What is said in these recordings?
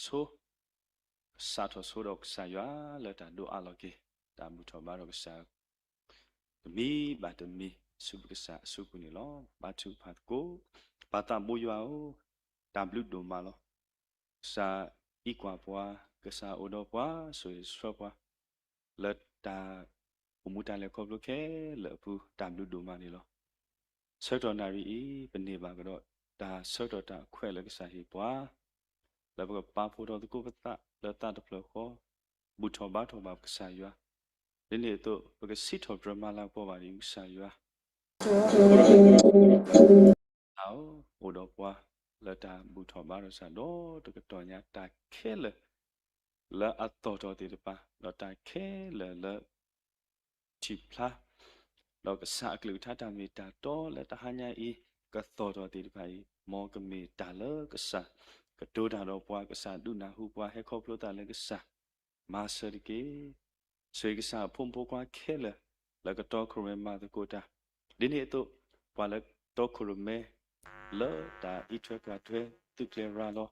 ဆိ စးထီၣ်ဆိဒီးကစၢ်ယွၤလၢတၢ်ဒိးအးလီၤက့ၤ တၢ်ဘူၣ်ထီၣ်ဘါထီၣ်ကစၢ် တမံၤဘၣ်တမံၤ ဆူပကစၢ်အစုပူၤန့ၣ်လီၤ. ဘါထုကဖၣ်သကိး, ပၢ်သးဘိယွၤဧၢ, တၢ်ဘျုးဒိၣ်မးလီၤ. ကစၢ်အံးကွၢ်ပှၤ, ကစၢ်အိၣ်ဒီးပှၤ, ဆိၣ်ဂ့ၤဆှၢပှၤ လၢတၢ်အိၣ်မူတၢ်လဲၤခီဖျိခဲလၢာ်အပူၤ တၢ်ဘျုးဒိၣ်မးန့ၣ်လီၤ. ဆၢကတီၢ်နၣ်ရံၣ်အံၤ ပန့ၢ်ဘၣ်ကဒီး တၢ်ဆၢကတီၢ်တၢ်အခွဲးလၢကစၢ်ဟ့ၣ်ပှၤ လၢပကပာ်ဖှိၣ်ထီၣ်သကိးပသးလၢသးတဖျၢၣ်ဃီ, ဘူၣ်ထီၣ်ဘါထီၣ်ဘၣ်ပကစၢ်ယွၤ, ဒ်န့ၣ်အသိး ပကစံးထီၣ်ပတြၢၤမၤလၤကပီၤဘၣ်ဒ်ကစၢ်ယွၤ သးဧၢ, အိၣ်ဒီးပှၤလၢတၢ်ဘူၣ်ထီၣ်ဘါထီၣ်ကစၢ်ဒီးတကတီၢ်ညါ တၢ်ခဲလၢာ်လၢအသီၣ်ထီၣ်သ့ၣ်တဖၣ် ဒီးတၢ်ခဲလၢာ်လၢ ထံၣ်ဖျါ ဒီးကစၢ်အကလုၢ်ကထါတၢ်မ့ၢ်တၢ်တီလၢတဟါညါအံၤ ကသီၣ်ထီၣ်သ့ၣ်တဖၣ်အံၤ မ်ကမ့ၢ်တၢ်လၢကစၢ် ကတိၤတၢ်ဒီးပှၤ ကစၢ်ဒုးနၢ်ဟူပှၤ ဟဲခီဖျိသးလၢကစၢ် မၤစၢၤတက့ၢ်. ဆိၣ်ဂ့ၤကစၢ်အဖိမုၣ်ဖိခွါခဲလၢာ် လၢကတီခိၣ်ရိၣ်မဲမၤသကိးတၢ်, ဒ်န့ၣ်အသိး ပှၤလၢကတီခိၣ်ရိၣ်မဲ လၢတၢ်အံးထွဲကွၢ်ထွဲ သုးကျဲၤရၤလီၤ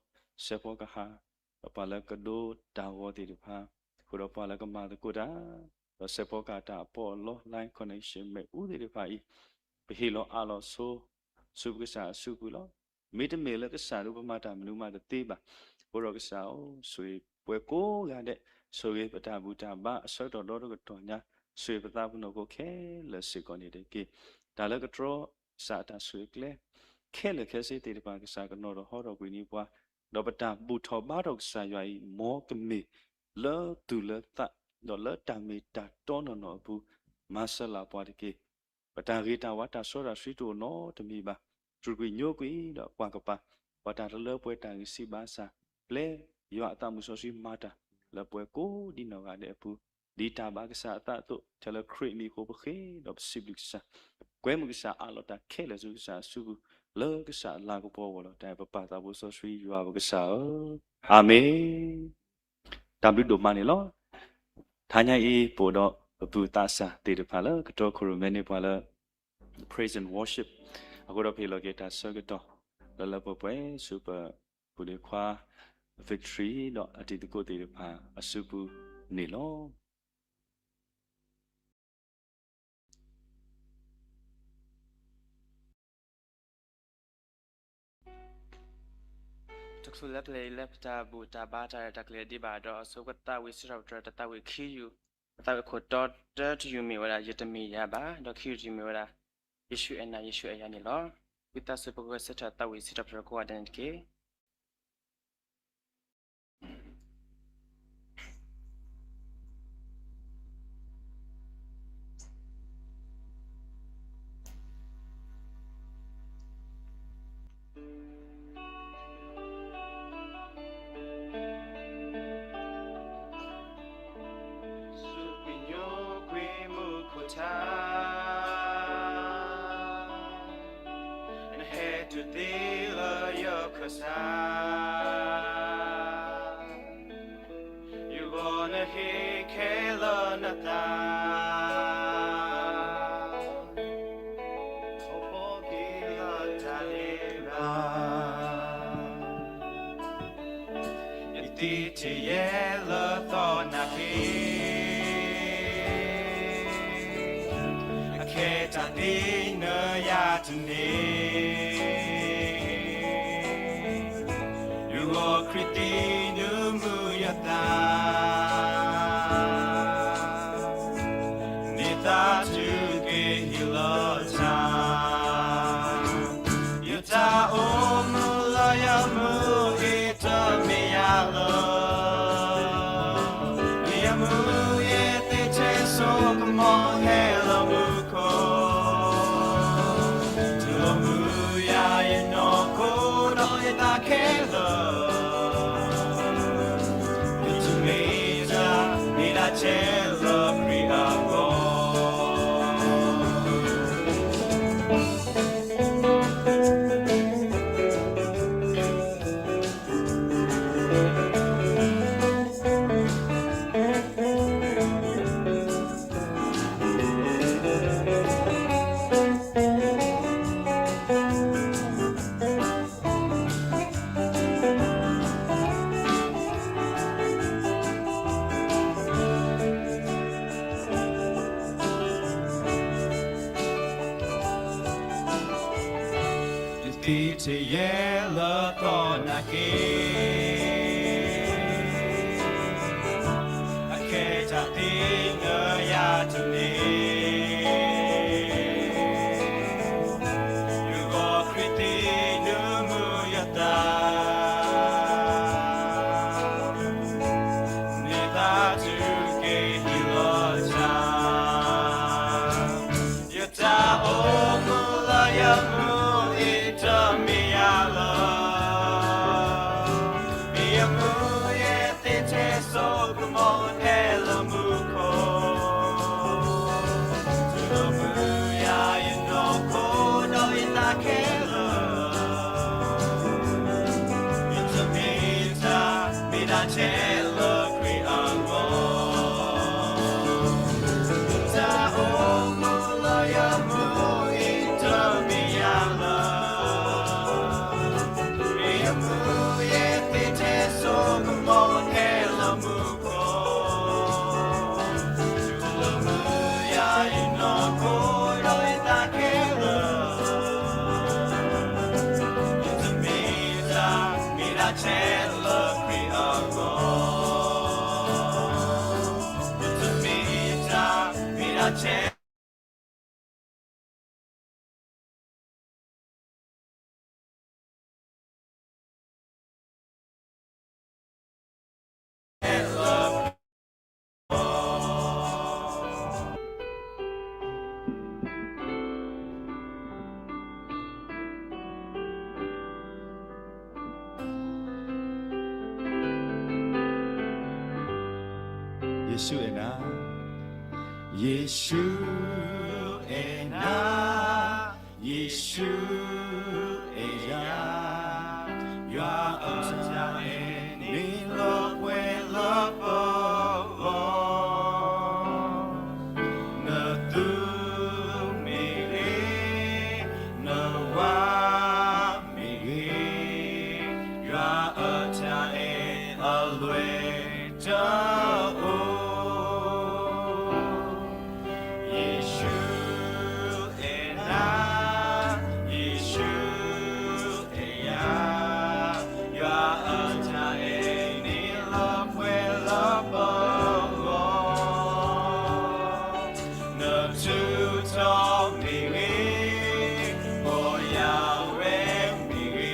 စဲးဖီကဟၣ်, ဒီးပှၤလၢကဒိတၢ်ဂီၤသ့ၣ်တဖၣ်, အဃိဒီးပှၤလၢကမၤသကိးတၢ်, ဒီးစဲးဖီကဟၣ်တၢ်အပီးအလီ line connection မ့ၣ်အူသ့ၣ်တဖၣ်အံၤ, ပဟ့ၣ်လီၤအးလီၤဆိ ဆူပကစၢ်အစုပူၤလီၤ. မ့တမ့ၢ်လၢကစၢ်ဒၣ်ပမၤတၢ်မနုၤမးတသ့ဘၣ်. အဃိဒီးကစၢ်ဧၢ, ဆိၣ်ဂ့ၤပှၤကိးဂၤဒဲး, ဆိၣ်ဂ့ၤပတၢ်ဘူၣ်တၢ်ဘါအဆၢကတီၢ်ဒီတကတီၢ်ညါ, ဆိၣ်ဂ့ၤပသးပ့ၤနီၣ်ခိခဲလၢာ်စ့ၢ်ကီးန့ၣ်တက့ၢ်. တၢ်လၢကတြီကစၢ်အတၢ်ဆိၣ်ဂ့ၤကျဲ ခဲလၢာ်ခဲဆ့သ့ၣ်တဖၣ် ကစၢ်ကနီၤထီၣ်ဟီထီၣ်ကွံာ်န့ၢ်ပှၤ, ဒီးပတၢ်ဘူၣ်ထီၣ်ဘါထီၣ်ကစၢ်ယွၤအံၤ မ်ကမ့ၢ်လၢသူၣ်လၢသး, ဒီးလၢတၢ်မ့ၢ်တၢ်တီနီၢ်နီၢ်အပူၤ, မၤစၢၤလၢပှၤတက့ၢ်. ပတၢ်ဂ့ၤတၢ်ဝါတၢ်စီတၢ်ဆှံတအိၣ်နီတမံၤဘၣ်. တြူာ်ကွံာ်ညိကွံာ်ဒီးကွၢ်ကပၤ, ပှၤတၢ်တလၢပှဲၤတၢ်ဂံၢ်စၢ်ဘါစၢ်, ပျဲယွၤအသးမုၢ်စီဆှံမၤတၢ်လၢပှၤကိးဒ်နီၢ်ဂၤဒဲးအပူၤ, ဒ်တၢ်ဘၣ်ကစၢ်အသးအသိး, ထဲလၢခရံာ်အမံၤအဃိပဃ့ဒီးပစံးဘျုးကစၢ်, ကွဲမုာ်ကစၢ်အးလီၤတၢ်ခဲလၢာ်ဆူကစၢ်အစုပူၤ, လၢကစၢ်အလၤကပီၤအဂီၢ်လီၤ. တၢ်ပပၢ်သးဘိစီဆှံယွၤပကစၢ်ဧၢ, အၤမ့ၣ်. တၢ်ဘျုးဒိၣ်မးန့ၣ်လီၤ. တဟါညါအံၤပအိၣ်ဒီးပပုၢ်သးစၢ်သ့ၣ်တဖၣ်လၢကတီခိၣ်ရိၣ်မဲန့ၢ်ပှၤလၢ praise and worship အဃိဒီးပဟ့ၣ်လီၤက့ၤတၢ်ဆၢကတီၢ် လၢလၢပှဲၤပှဲၤဆူပပုၢ်ဒီခွါ Victory ဒီးအတံၤသကိးသ့ၣ်တဖၣ်အစုပူၤန့ၣ်လီၤ. တချုးလၢပလဲၤလၢပတၢ်ဘူၣ်တၢ်ဘါတၢ်ရဲၣ်တၢ်ကျဲၤဒံးဘၣ်ဒီး အဆိကတၢၢ်သးဝံၣ်စံးထီၣ်ပတြၢၤတၢ်သးဝံၣ်ခံယူၢ်, တၢ်သးဝံၣ်ခိၣ်တီတၢတယူၢ်မ့ၢ်ဝဲဒၣ် ယတမ့ၢ်ယၤဘၣ်, ဒီးခံယူၢ်တယူၢ်မ့ၢ်ဝဲဒၣ် ယ့ၣ်ၡူးအဲၣ်နၤ ယ့ၣ်ၡူးအဲၣ်ယၤန့ၣ်လီၤ. ဝံသးစူၤပကဂဲၤဆၢထၢၣ်သးဝံၣ်စံးထီၣ်ပတြၢၤကိးဂၤဒဲးန့ၣ်တက့ၢ်. စူးကွံာ်ညိကွံာ်မူခိၣ်ထါ, နဟဲတုၤသ့လၢယခၢၣ်စး, ယဂီၢ်နဟ့ၣ်ခဲလၢာ်နသး, အိၣ်ဖှိၣ်က့ၤလၢတၢ်န့ၣ်ဘၣ် ယသံတယဲလၢသီနၢ်က့, အခဲတၢ်သ့နၤယၤတန့ၢ်, ယဂီၢ်ခရံာ်သံနမူယသး, န့ၢ်သါတုၤက့ၤဟံၣ်လၢတၢ် ယတၢ်အိၣ်မူလၢယမူအ့ၣ်တမ့ၢ်ယၤလၢ, မ့ၢ်ယမူအ့ၣ်သ့ထဲစိကမီၤဟဲလၢမူခိၣ်, တုၤလီၤမူယၤယနီၢ်ခိဒီးယသးခဲလၢာ်, ယတမ့ၢ်တၢ်မ့ၢ်ဒၣ်ထဲလၢခရံာ်အဂီၢ်. တယဲၢ်လၢကီၢ်နာ်က့, အခဲတၢ်သ့ၣ်ညါယၤတန့ၢ်, ယဂီၢ်ခရံာ်သ့ၣ်နုာ်မုာ်ယသး, န့ၢ်သါထုက့ၤဟ့ၣ်လီၤတၢ် ယတၢ်အိၣ်မူလၢယမူအံၤတမ့ၢ်ယၤလၢ, မ့ၢ်ယမူယဲသ့ထဲစိကမီၤဖဲလၢမူခိၣ်, တုၤလီၤမုၢ်ယၤယနီၢ်ခိဒီးယသးခဲလၢာ်, ယတမ့ၢ်တၢ် မ့ၢ်ဒၣ်ထဲလၢခရံာ်အဂီၢ်, တၢ်အိၣ်မူလၢယမူအံၤတမ့ၢ်ယၤလၢ, မ့ၢ်ယမူယဲသ့ထဲစိကမီၤဖဲလၢမူခိၣ်, တုၤလီၤမုၢ်ယၤယနီၢ်ခိဒီးယသးခဲလၢာ်, ယတမ့ၢ်တၢ် မ့ၢ်ဒၣ်ထဲလၢခရံာ်အဂီၢ်, ယတမ့ၢ်တၢ် မ့ၢ်ဒၣ်ထဲ ယ့ၣ်ၡူးအဲၣ်နၤ, ယ့ၣ်ၡူးအဲၣ်နၤ, ယ့ၣ်ၡူးအဲၣ်ယၤ, ယွၤအတၢ်အဲၣ်န့ၣ်လီၤပှဲၤလၢပဂီၢ်, နသူမ့ၢ်ဂ့ၤ, နဝၤမ့ၢ်ဂ့ၤ, ယွၤအတၢ်အဲၣ်အလွဲၢ်တအိၣ်. ယ့ၣ်ၡူးအဲၣ်နၤ, ယ့ၣ်ၡူးအဲၣ်ယၤ, ယွၤအတၢ်အဲၣ်န့ၣ်လီၤပှဲၤလၢပဂီၢ်, နထူးထီၣ်မ့ၢ်ဂ့ၤ, ပီၢ်ယၢ်ဝဲမ့ၢ်ဂ့ၤ,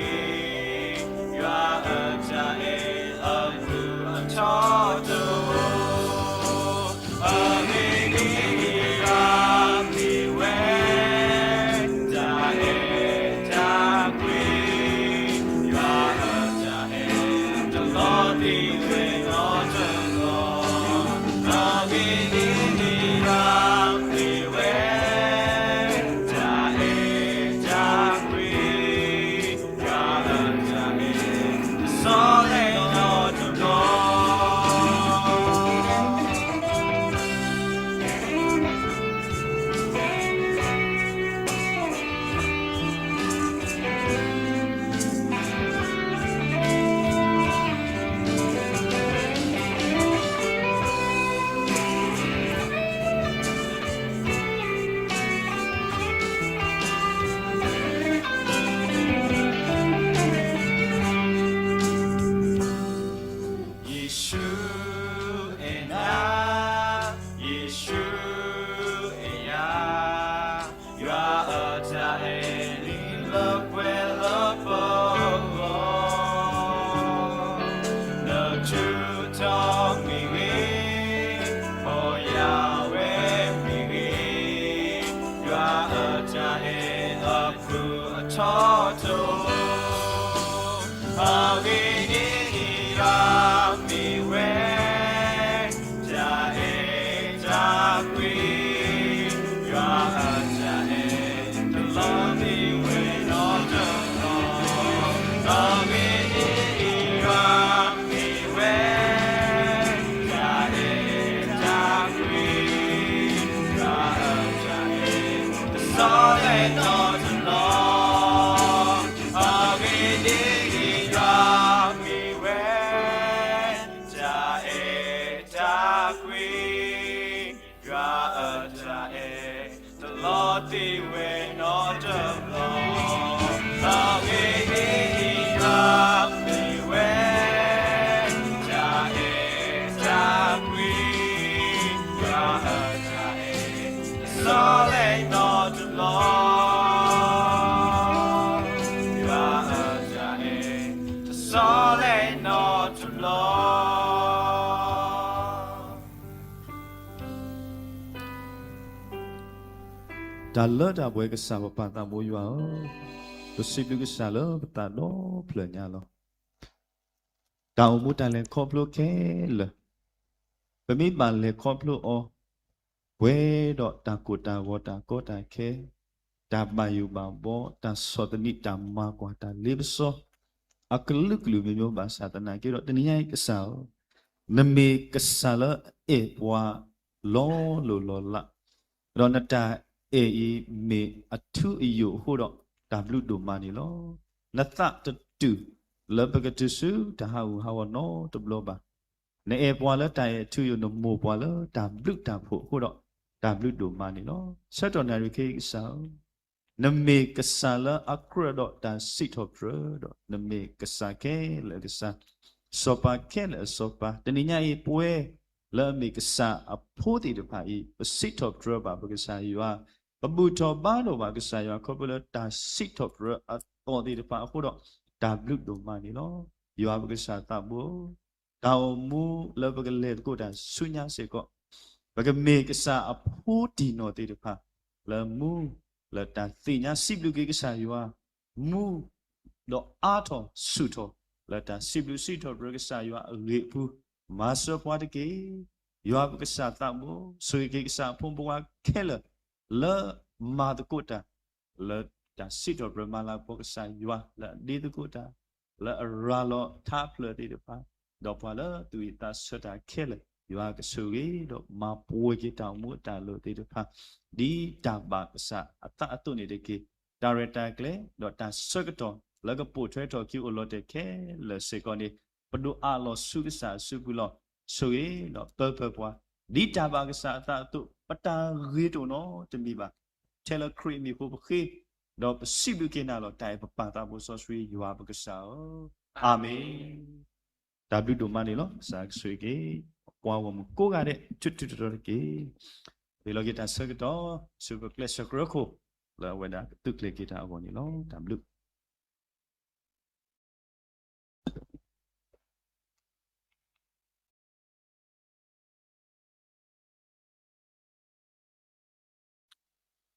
ယွၤအတၢ်အဲၣ်အဘျုးအထီတအိၣ်. အဂ့ၢ်ဒ်အံၤ, ယွၤမ့ၢ်ဝဲ တၢ်အဲၣ်တၢ်ကွံ, ယွၤအတၢ်အဲၣ်တလီၤသံဝဲနီတဘျီ, အဂ့ၢ်ဒ်အံၤ, ယွၤမ့ၢ်ဝဲ တၢ်အဲၣ်တၢ်ကွံ, ယွၤအတၢ်အဲၣ်တလီၤသံဝဲနီတဘျီ. ယ့ၣ်ၡူးအဲၣ်နၤ, ယ့ၣ်ၡူးအဲၣ်ယၤ, ယွၤအတၢ်အဲၣ်န့ၣ်လီၤပှဲၤလၢပဂီၢ်, နထူးထီၣ်မ့ၢ်ဂ့ၤ, ပီၢ်ယၢ်ဝဲမ့ၢ်ဂ့ၤ, ယွၤအတၢ်အဲၣ်အဘျုးအထီတအိၣ်. အဂ့ၢ်ဒ်အံၤ, ယွၤမ့ၢ်ဝဲ တၢ်အဲၣ်တၢ်ကွံ, ယွၤအတၢ်အဲၣ်တလီၤသံဝဲနီတဘျီ, အဂ့ၢ်ဒ်အံၤ, ယွၤမ့ၢ်ဝဲ တၢ်လၢတၢ်ပှဲၤကစၢ် ပပၢ်သးဘိယွၤဧၢ, ပစံးဘျုးကစၢ်လၢပသးဒီဖျၢၣ်ညါလီၤ. တၢ်အိၣ်မူတၢ်လဲၤခီဖျိခဲလၢာ်, ပမ့ၢ်ဘၣ်လဲၤခီဖျိအီၤ, ပှဲၤဒီးတၢ်ကိၢ်တၢ်ဂီၤ တၢ်ကီတၢ်ခဲ, တၢ်ဘၣ်ယိၣ်ဘၣ်ဘီ, တၢ်ဆီၣ်သနံး, တၢ်မၤကွၢ်, တၢ်လ့ပစီ, အကလုာ်ကလုာ်မ့ၢ်မ့ၢ် ဘၣ်ဆၣ်သနာ်က့ဒီး တနံၤညါအံၤကစၢ်ဧၢ, နမ့ၢ်ကစၢ်လၢအအဲၣ်ပှၤလီၤလိၢ်လီၤလး, ဒီးနတၢ်အဲၣ်အံၤမ့ၢ်အထူအယိာ်အဃိဒီး တၢ်ဘျုးဒိၣ်မးန့ၣ်လီၤ. နသးတတုာ်လၢပကတုၤဆူတၢ်ဟးဂူာ်ဟးဂီၤနီတဘျီဘၣ်. နအဲၣ်ပှၤလၢတၢ်အဲၣ်အထူအယိာ်, နမိၢ်ပှၤလၢတၢ်ဘျုးတၢ်ဖှိၣ်အဃိဒီး တၢ်ဘျုးဒိၣ်မးန့ၣ်လီၤ. ဆၢကတီၢ်နၣ်ရံၣ်ခဲအံၤကစၢ်ဧၢ, နမ့ၢ်ကစၢ်လၢအကြၢးဒီးတၢ်စံးထီၣ်ပတြၢၤဒီး နမ့ၢ်ကစၢ်ခဲလၢာ်အကစၢ်, စီၤပၤခဲလၢာ်အစီၤပၤ, တနံၤညါအံၤပဝဲလၢအမ့ၢ်ကစၢ်အဖိသ့ၣ်တဖၣ်အံၤ ပစံးထီၣ်ပတြၢၤဘၣ်ပကစၢ်ယွၤ, ပဘူၣ်ထီၣ်ဘါထီၣ်ဘၣ်ကစၢ်ယွၤ ခီဖျိလၢတၢ်စံးထီၣ်ပတြၢၤအသီၣ်သ့ၣ်တဖၣ်အဃိဒီး တၢ်ဘျုးဒိၣ်မးန့ၣ်လီၤ. ယွၤပကစၢ်သးဘိဧၢ, တၢ်အိၣ်မူလၢပကလဲၤသကိးတၢ်ဆူညါစ့ၢ်ကီး, ပကမ့ၢ်ကစၢ်အဖိတံၢ်နီၢ်သ့ၣ်တဖၣ် လၢမူလၢတၢ်သ့ၣ်ညါစံးဘျုးက့ၤကစၢ်ယွၤ, မူဒီးအါထီၣ်ဆူၣ်ထီၣ် လၢတၢ်စံးဘျုးစံးထီၣ်ပတြၢၤကစၢ်ယွၤအဂ့ၢ်အပူၤ, မၤစၢၤပှၤတက့ၢ်. ယွၤပကစၢ်သးဘိဧၢ, ဆိၣ်ဂ့ၤက့ၤကစၢ်အဖိမုၣ်ဖိခွါခဲလၢာ် လၢမၤသကိးတၢ် လၢတၢ်စံးထီၣ်ပတြၢၤမၤလၤကပီၤကစၢ်ယွၤ လၢအဒ့သကိးတၢ်, လၢအရၤလီၤထးဖျၢၣ်သ့ၣ်တဖၣ်, ဒီးပှၤလၢသူၣ်ဝံၣ်သးဆၢတၢ်ခဲလၢာ်, ယွၤကဆိၣ်ဂ့ၤဒီးမၤပှဲၤက့ၤတၢ်အိၣ်မူအတၢ်လိၣ်သ့ၣ်တဖၣ်, ဒ်တၢ်ဘၣ်ကစၢ်အသးအသိးန့ၣ်တက့ၢ်. တၢ်ရဲၣ်တၢ်ကျဲၤ ဒီးတၢ်ဆၢကတီၢ်လၢကပိာ်ထွဲထီၣ်က့ၤအိၣ်လီၤတဲာ်ခဲလၢာ်စ့ၢ်ကီးန့ၣ် ပဒိးအးလီၤဆူကစၢ်အစုပူၤလီၤ. ဆိၣ်ဂ့ၤဒီးပၢၤပၢၤပှၤ ဒ်တၢ်ဘၣ်ကစၢ်အသးအသိး ပတၢ်ဂ့ၤတအိၣ်နီတမံၤဘၣ်. ထဲလၢခရံာ်အမံၤအဃိပဃ့, ဒီးပစံးဘျုးက့ၤနၤလီၤ. တၢ်အဲၣ်ပပၢ်သးဘိစီဆှံယွၤပကစၢ်ဧၢ, အၤမ့ၣ်. တၢ်ဘျုးဒိၣ်မးန့ၣ်လီၤ. ကစၢ်ကဆိၣ်ဂ့ၤက့ၤ ပှၤဂီၢ်မုၢ်ကိးဂၤဒဲး ထူထူတီတီတက့ၢ်. ပ့ၤလီၤက့ၤတၢ်ဆၢကတီၢ် ဆူပကျဲးစၢးကရၢခိၣ် လၢအဝဲဒၣ်ကသုးကျဲၤက့ၤတၢ်အဂီၢ်န့ၣ်လီၤ. တၢ်ဘျုး တၢ်ဘျုးဒိၣ်မးန့ၣ်လီၤ. ခဲ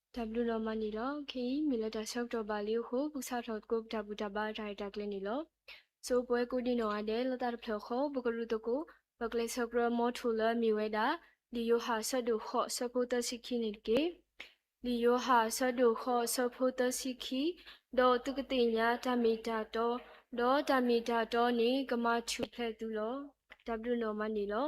အံၤ မ့ၢ်လၢတၢ်ဆၢကတီၢ်ဘၣ်လံအဃိ ပကစးထီၣ်သကိးပတၢ်ဘူၣ်တၢ်ဘါတၢ်ရဲၣ်တၢ်ကျဲၤန့ၣ်လီၤ. ဆိပဝဲကိးဒံနီၢ်ဂၤဒဲး လၢတၢ်တဖျၢၣ်ဃီ ပကရူၢ်သကိး ပကျဲးစၢးကရၢမီထိၣ်လၢအမ့ၢ်ဝဲဒၣ် လံာ်ယိၤဟၣ်အဆၢဒိၣ်ဃိး အဆၢဖိသၢဆံခံန့ၣ်တက့ၢ်. လံာ်ယိၤဟၣ်အဆၢဒိၣ်ဃိး အဆၢဖိသၢဆံခံ, ဒီးသုကသ့ၣ်ညါတၢ်မ့ၢ်တၢ်တီ, ဒီးတၢ်မ့ၢ်တၢ်တီန့ၣ် ကမၤထူၣ်ဖျဲးသုလီၤ. တၢ်ဘျုးဒိၣ်မးန့ၣ်လီၤ.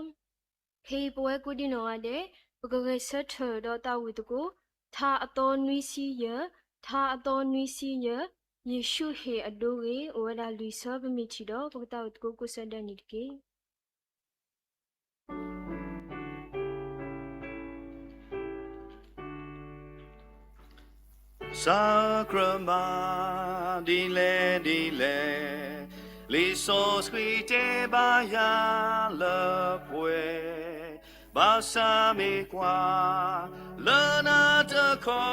ဖဲအံၤပဝဲကိးဒံနီၢ်ဂၤဒဲး ပကဂဲၤဆၢထၢၣ်ဒီးသးဝံၣ်သကိး ထါအသီနွံဆံယဲၢ်, ထါအသီနွံဆံယဲၢ်, ယ့ၣ်ၡူးဟ့ၣ်အဒိဂ့ၤ, အိၣ်ဝဲဒၣ်လွံၢ်ဆၢ ပမ့ၢ်ထံၣ်ဒီး ပကသးဝံၣ်သကိးကိးဆၢဒၣ်န့ၣ်တက့ၢ်. စၢ်ကြၢးမၤဒ်လဲၣ်ဒ်လဲၣ်, လံာ်စီဆှံတဲဘၣ်ယၤလၢပှဲၤ, ဘၣ်ဆၣ်မ့ၢ်ကွၢ်လၢနၤတခီ,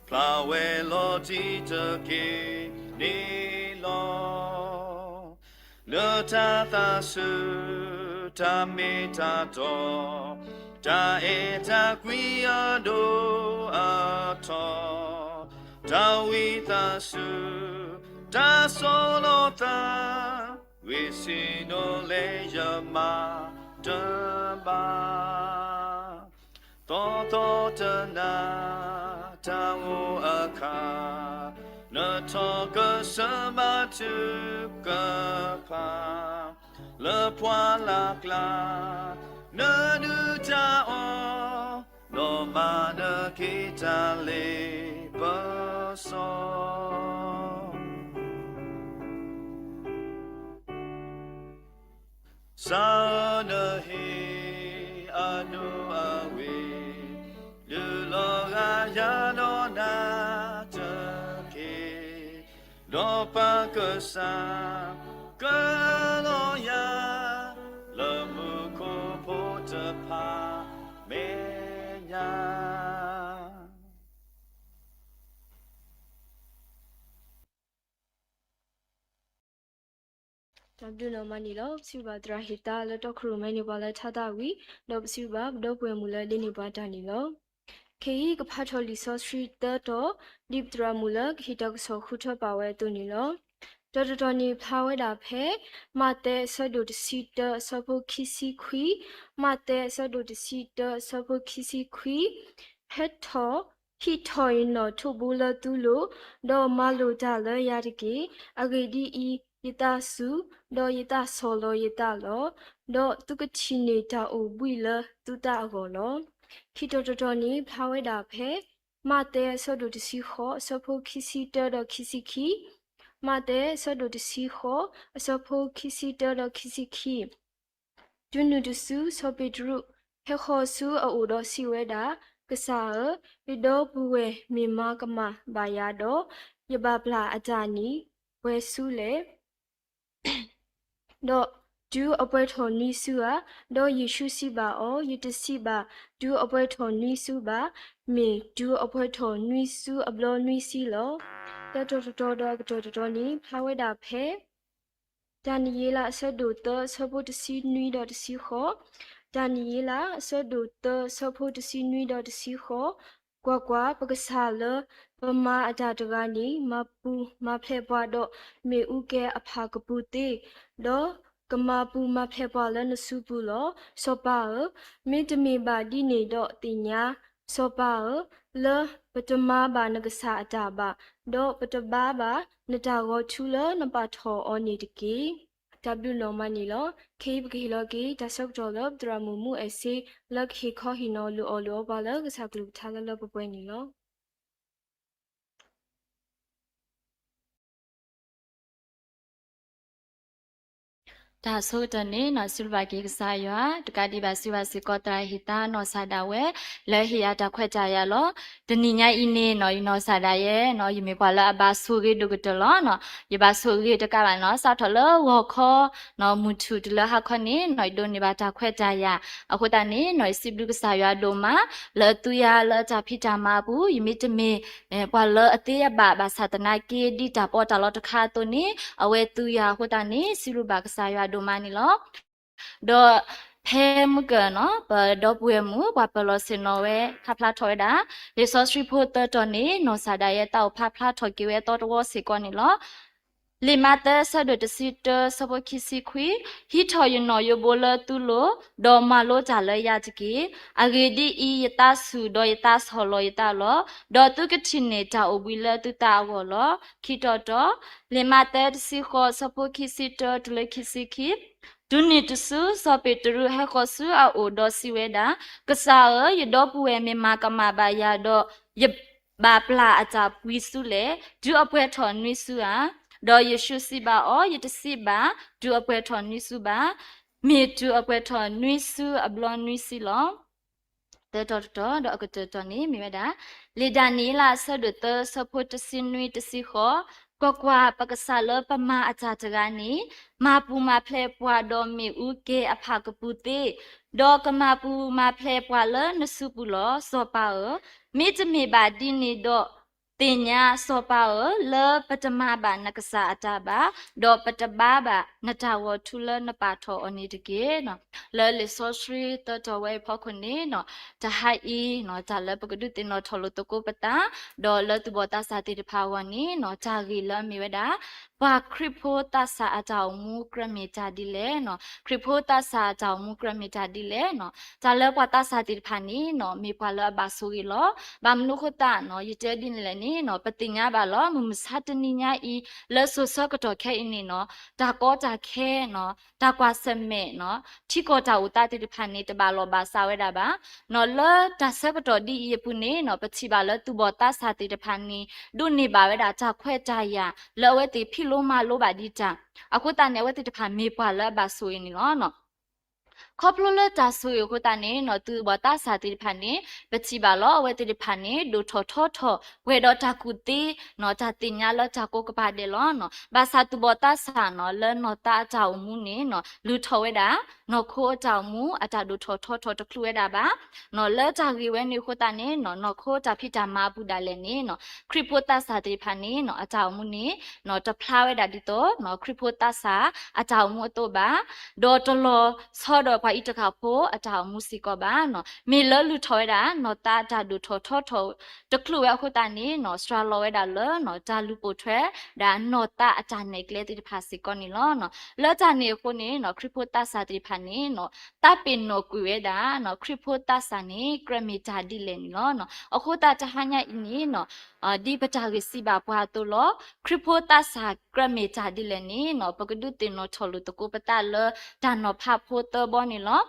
ဖျါဝဲလီၤတံၢ်တက့ၢ်န့ၣ်လီၤ. နတၢ်သးဆူၣ် တၢ်မ့ၢ်တၢ်တီ, တၢ်အဲၣ်တၢ်ကွံအဒိၣ်အထီ, တၢ်ဝံသးစူၤ တၢ်ဆီၣ်လီၤသး, ဂ့ၢ်စံၣ်ညီၣ်လဲၣ်ယမၤတဘၣ်. သီသီတနၤ တၢ်အိၣ်အခါ, နထီၣ်ကစၢၢ်မၤထုကဖၣ်, လၢပှၢ်လၢ်ကျါ နဒုၣ်တၢ်အီၣ်, ဒီးမၤနက့ၤတၢ်လ့ပစီ စၢ်ဧၢ နဟ့ၣ်အဒိအဝ့ၢ်, ဒုးလီၤဂာ်ယၤဒီးနၤတက့ၢ်, ဒီးပၢ်ကစၢ် ကလီယၤ လၢမူခိၣ်ဖိတဖၣ်မဲာ်ညါ. တၢ်ဘျုးနီၢ်မးန့ၣ်လီၤ. ပစံးဘျုးဘၣ်သရၣ်ဟ့ၣ်သါလၢတီခိၣ်ရိၣ်မဲန့ၢ်ပှၤလၢထါသၣ်ဝံၤ, ဒီးပစံးဘျုးဘၣ်ပဒီပုၢ်ဝဲၢ်မုၣ်လၢဒိးန့ၢ်ပှၤတၢ်န့ၣ်လီၤ. ခဲအံၤကဖးထီၣ်လံာ်စီဆှံသၢတီၤ, ဒ်ပသရၣ်မုၣ်လၢကဟ့ၣ်တၢ်ကစီၣ်ဃုထၢပာ်ဝဲအသိးန့ၣ်လီၤ. တၢ်တတီၤန့ၣ်ဖျါဝဲဒၣ်ဖဲ မးသဲအဆၢဒိၣ်တဆံတၢအဆၢဖိခံဆံခွံ, မးသဲအဆၢဒိၣ်တဆံတၢအဆၢဖိခံဆံခွံ, ဟဲထီၣ် ဟံးထီၣ်ယနီၣ်ထိးဘိလၢသုလိၤ, ဒီးမၤလိာ်တၢ်လၢယၤတက့ၢ်. အဂ့ၢ်ဒ်အံၤ, ယသးစူၤ, ဒီးယသးဆီၣ်လီၤယသးလီၤ. ဒီးသုကထံၣ်န့ၢ်တၢ်အိၣ်ဘှံးလၢသုသးအဂီၢ်လီၤ. ခံတီၤတတီၤန့ၣ်ဖျါဝဲဒၣ်ဖဲ မးသဲအဆၢဒိၣ်တဆံဃိး အဆၢဖိခံဆံတၢဒီးခံဆံခံ, မးသဲအဆၢဒိၣ်တဆံဃိး အဆၢဖိခံဆံတၢဒီးခံဆံခံ တုၤနုၤတစု စီၤပ့းတရူး ဟဲဃီၤဆူအအိၣ်ဒီးစံးဝဲဒၣ်, ကစၢ်ဧၢ, ယဒီပုၢ်ဝဲၢ်မ့ၢ်မၤကမၣ်ဘၣ်ယၤဒီး ယဘၣ်ပျၢ်အတၢ်န့ၣ် ပှဲၤဆူလဲၣ်. ဒီးတုၤအပှဲၤထီၣ်နွံစုဧါ. ဒီးယ့ၣ်ၡူးစံးဘၣ်အီၤ, ယတစံးဘၣ် တုၤအပှဲၤထီၣ်နွံစုဘၣ်, မ့ၢ်တုၤအပှဲၤထီၣ်နွံစုအဘျီနွံဆံလီၤ. တၢ်တီၤတတီၤဒီးအကတၢၢ်တတီၤန့ၣ် ဖျါဝဲဒၣ်ဖဲ တၢ်နံၣ်ယ့လးအဆၢဒိၣ်သၢ အဆၢဖိတဆံနွံဒီးတဆံဃိး, တၢ်နံၣ်ယ့လးအဆၢဒိၣ်သၢ အဆၢဖိတဆံနွံဒီးတဆံဃိး, ကွၢ်ကွၢ်, ပကစၢ်လၢပမၤအတၢ်တဂၤန့ၣ် မၤပူၤမၤဖျဲးပှၤဒီးမ့ၣ်အူကဲအဖၣ်ကပူၤသ့, ဒီးကမၤပူၤမၤဖျဲးပှၤလၢနစုပူၤလီၤ. စီၤပၤဧၢ, မ့တမ့ၢ်ဘၣ်ဒ်န့ၣ်ဒီးသ့ၣ်ညါ, စီၤပၤဧၢ, လၢပတမၤဘၣ်နကစၢ်အတၢ်ဘၣ်, ဒီးပတဘါဘၣ်နတၢ်ဂီၤထူလၢနပာ်ထီၣ်အီၤန့ၣ်တက့ၢ်. တၢ်ဘျုးနီၢ်မးန့ၣ်လီၤ. ခဲအံၤပကဟ့ၣ်လီၤက့ၤတၢ်ဆၢကတီၢ်လၢပသရၣ်မုၣ်မူအဲၣ်စ့ လၢကဟ့ၣ်ခီဟ့ၣ်နီၤလိာ်အီၣ်လိာ်အီပှၤလၢကစၢ်ကလုၢ်ကထါလၢလၢပှဲၤပှဲၤန့ၣ်လီၤ. တၢ်ဆိကတၢၢ်န့ၣ် စံးဘျုးဘၣ်က့ၤကစၢ်ယွၤ, တကးဒံးဘၣ်စံးဘျုးဘၣ်စ့ၢ်ကီးသရၣ်ဟ့ၣ်သါနီၢ်စၢ်ဒၣ်ဝဲ လၢဟ့ၣ်ယၤတၢ်ခွဲးတၢ်ယာ်လီၤ. တနံၤညါအံၤန့ၣ်နီၢ် ယနီၢ်စၢ်ဒၣ်ယဲနီၢ် ယမ့ၢ်ပှၤလၢအဘၣ်ဆိၣ်ဂ့ၤဒိၣ်ကတၢၢ်လီၤ. ယဘၣ်ဆိၣ်ဂ့ၤတကးဘၣ်နီၢ် စးထီၣ်လၢဂီၤခီနီၢ် မုၢ်ထူၣ်တုၤလၢဟါခီန့ၣ်နီၢ် ယဒိးန့ၢ်ဘၣ်တၢ်ခွဲးတၢ်ယာ်. အဃိသတးန့ၣ်နီၢ် ယစံးဘျုးကစၢ်ယွၤဒိၣ်မး လၢအသူယၤလၢအတၢ်ဖံးတၢ်မၤအပူၤ ယမ့တမ့ၢ် ပှၤလၢအသ့အဘၣ် ဘၣ်ဆၣ်သနာ်က့ ဒ်တၢ်ပီးတၢ်လီတခါအသိးန့ၣ် အဝဲသူယၤအဃိသတးန့ၣ် စံးဘျုးဘၣ်ကစၢ်ယွၤဒိၣ်မးန့ၣ်လီၤ. ဒီးဖဲမုၢ်ကၢၢ်နီၢ် ပဒီပုၢ်ဝဲၢ်မုၣ် ပှၤပၢၤလီၢ်ဆ့ၣ်နီၤဝဲ ဖးဖျါထီၣ်ဝဲဒၣ် လံာ်စီဆှံဖိသၢတီၤန့ၣ် နီၢ်စၢ်ဒၣ်ယဲ သးအိၣ်ဖးဖျါထီၣ်က့ၤဝဲအသီတဝီစ့ၢ်ကီးန့ၣ်လီၤ. လံာ်မးသဲ အဆၢဒိၣ်တဆံတၢ အဆၢဖိခံဆံခွံ, ဟံးထီၣ်ယနီၣ်ယိဘိလၢသုလိၤ, ဒီးမၤလိတၢ်လၢယၤတက့ၢ်. အဂ့ၢ်ဒ်အံၤ, ယသးစူၤ ဒီးယသးဆီၣ်လီၤယသးလီၤ. ဒီးသုကထံၣ်န့ၢ်တၢ်အိၣ်ဘှံးလၢသုသးအဂီၢ်လီၤ. ခံတီၤတီၤ, လံာ်မးသဲ တဆံဃိး အဆၢဖိခံဆံတၢ တုၤလၢခံဆံခံ, တုၤနုၤတစု စီၤပ့းတရူးဟဲဃီၤဆူအအိၣ်ဒီးစံးဝဲဒၣ်, ကစၢ်ဧၢ, ယဒီပုၢ်ဝဲၢ်မ့ၢ်မၤကမၣ်ဘၣ်ယၤဒီး ယဘၣ်ပျၢ်အတၢ်ပှံၤဆူလဲၣ်, တုၤအပှဲၤထီၣ်နွံစုဧါ. ဒီးယ့ၣ်ၡူးစံးဘၣ်အီၤ, ယတစံးဘၣ်, တုၤအပှဲၤထီၣ်နွံစုဘၣ်, မ့ၢ်တုၤအပှဲၤထီၣ်နွံစုအဘျီနွံဆံလီၤ. သၢတီၤတတီၤ ဒီးအကတၢၢ်တီၤန့ၣ်မ့ၢ်ဝဲဒၣ်, လံာ်ဒၤနံးယ့လး အဆၢဒိၣ်သၢ အဆၢဖိတဆံနွံ တဆံဃိး, ကွၢ်ကွၢ်, ပကစၢ်လၢပမၤအတၢ်တဂၤန့ၣ် မၤပူၤမၤဖျဲးပှၤဒီးမ့ၣ်အူကဲအဖၣ်ကပူၤသ့, ဒီးကမၤပူၤမၤဖျဲးပှၤလၢနစုပူၤလီၤ. စီၤပၤဧၢ, မ့တမ့ၢ်ဘၣ်ဒ်န့ၣ်ဒီး သ့ၣ်ညါ စီၤပၤဧၢ, လၢပတမၤဘၣ်နကစၢ်အတၢ်ဘၣ်, ဒီးပတဘါဘၣ်နတၢ်ဂီၤထူလၢနပာ်ထီၣ်အီၤန့ၣ်တက့ၢ်. လၢလံာ်စီဆှံသၢတီၤဝဲအဖီခိၣ်န့ၣ်နီၢ်, တဟါအံၤနီၢ် တၢ်လၢပကဒုးသ့ၣ်နီၣ်ထီၣ်လိာ်သကိးပသး, ဒီးလၢသူၣ်ဘီၣ်သးစၢ်သ့ၣ်တဖၣ်အဂီၢ်န့ၣ်နီၢ် တၢ်ဂ့ၢ်လၢအမ့ၢ်ဝဲဒၣ် ပှၤခရံာ်ဖိသးစၢ်အတၢ်အိၣ်မူကြၢးမ့ၢ်တၢ်ဒ်လဲၣ်နီၢ်, ခရံာ်ဖိသးစၢ်အတၢ်အိၣ်မူကြၢးမ့ၢ်တၢ်ဒ်လဲၣ်နီၢ်. တၢ်လၢပှၤသးစၢ်သ့ၣ်တဖၣ်န့ၣ်နီၢ် မ့ၢ်ပှၤလၢအဘၣ်ဆိၣ်ဂ့ၤလီၤ. ဘၣ်မနုၤအဃိသတးနီၢ် ယတဲဒ်န့ၣ်လဲၣ်န့ၣ်နီၢ် ပသ့ၣ်ညါဘၣ်လီၤ. မုၢ်မဆါတနံၤညါအံၤ လၢစိၤဆၢကတီၢ်ခဲအံၤန့ၣ်နီၢ် တၢ်ကီတၢ်ခဲနီၢ် တၢ်ကွၢ်ဆၢၣ်မဲာ်နီၢ် ထံကီၢ်တၢ်အိၣ်သးသ့ၣ်တဖၣ်န့ၣ် တဘၣ်လိာ်ဘၣ်စးဝဲဒၣ်ဘၣ်နီၢ်. လၢတၢ်ဆၢကတီၢ်ဒ်အံၤအပူၤန့ၣ်နီၢ် ပထံၣ်ဘၣ်လၢသူၣ်ဘီၣ်သးစၢ်သ့ၣ်တဖၣ်န့ၣ် ဒိးန့ၢ်ဘၣ်ဝဲဒၣ်တၢ်ခွဲးတၢ်ယာ် လၢအဝဲသ့ၣ်ဖံးလိမၤလိဘၣ်ဒံးတၢ်. အဃိသတးန့ၣ် အဝဲသ့ၣ်တဖၣ်မ့ၢ်ပှၤလၢအဘၣ်ဆိၣ်ဂ့ၤန့ၣ်လီၤ. ခီဖျိလၢတၢ်ဆိၣ်ဂ့ၤအဃိသတးန့ၣ်နီၤ သူၣ်ဘီၣ်သးစၢ်သ့ၣ်တဖၣ်န့ၣ် ပထံၣ်ဘၣ်လီၤ အဝဲသ့ၣ်တဖၣ်န့ၣ် ဒိၣ်ထီၣ်ထီထီၣ် ပှဲၤဒီးတၢ်ကူၣ်သ့နီၤ တၢ်သ့ၣ်ညါလၢတၢ်ကိးကပၤဒဲးလီၤနီၤ. ဘၣ်ဆၣ်သူၣ်ဘီၣ်သးစၢ်နီၤ လၢနီၢ်သးအတၢ်အိၣ်မူန့ၣ်နီၤ လုၢ်ထီၣ်ဝဲဒၣ် နီၢ်ခိအတၢ်အိၣ်မူ အတၢ်ဒိၣ်ထီၣ်ထီထီၣ်တချုးဝဲဒၣ်ဘၣ်နီၤ. လၢတၢ်ဂ့ၢ်ဝဲန့ၣ်အဃိသတးန့ၣ်နီၤ နီၢ်ခိတၢ်ဖံးတၢ်မၤအပူၤဒၣ်လဲာ်န့ၣ်နီၤ ခရံာ်ဖိသးစၢ်သ့ၣ်တဖၣ်န့ၣ်နီၤ အတၢ်အိၣ်မူန့ၣ်နီၤ တဖျါဝဲဒၣ်ဒ်သိးနီၤ ခရံာ်ဖိသးစၢ်အတၢ်အိၣ်မူအသိးဘၣ် ဒီးတလီၤဆီဒီးပှၤအံးတဃၣ်ဖိအတၢ်အိၣ်မူစ့ၢ်ကီးဘၣ်နီၤ. မ့ၢ်လၢလုၢ်ထီၣ်ဝဲဒၣ် နီၢ်သးအတၢ်ဒိၣ်ထီၣ်ထီထီၣ်တချုးဝဲအဃိသတးန့ၣ်နီၤ စှၤလီၤဝဲဒၣ်လၢနီၤ တၢ်လူၤပိာ်ထွဲဒၣ်နီၢ်သးအတၢ်နဲၣ်ကျဲသ့ၣ်တဖၣ်စ့ၢ်ကီးန့ၣ်လီၤနီၤ. လၢတၢ်န့ၣ်အဃိန့ၣ်နီၤ ခရံာ်ဖိသးစၢ်သ့ၣ်တဖၣ်န့ၣ်နီၤ သးပ့ၤနီၣ်ကွံာ်ဝဲဒၣ်နီၤ ခရံာ်ဖိသးစၢ်န့ၣ် ကြၢးမ့ၢ်တၢ်ဒ်လဲၣ်န့ၣ်လီၤနီၤ. အဃိသတးတဟါညါအံၤန့ၣ်နီၤ ဒ်ပတၢ်ဂ့ၢ်စံးဘၣ်ပှၤအသိးလီၤ. ခရံာ်ဖိသးစၢ်ကြၢးမ့ၢ်တၢ်ဒ်လဲၣ်န့ၣ်နီၤ ပကဒုးသ့ၣ်နီၣ်ထီၣ်လိာ်သကိးပသးလၢ တၢ်နီၤဖးဖိသၢဘီန့ၣ်လီၤ.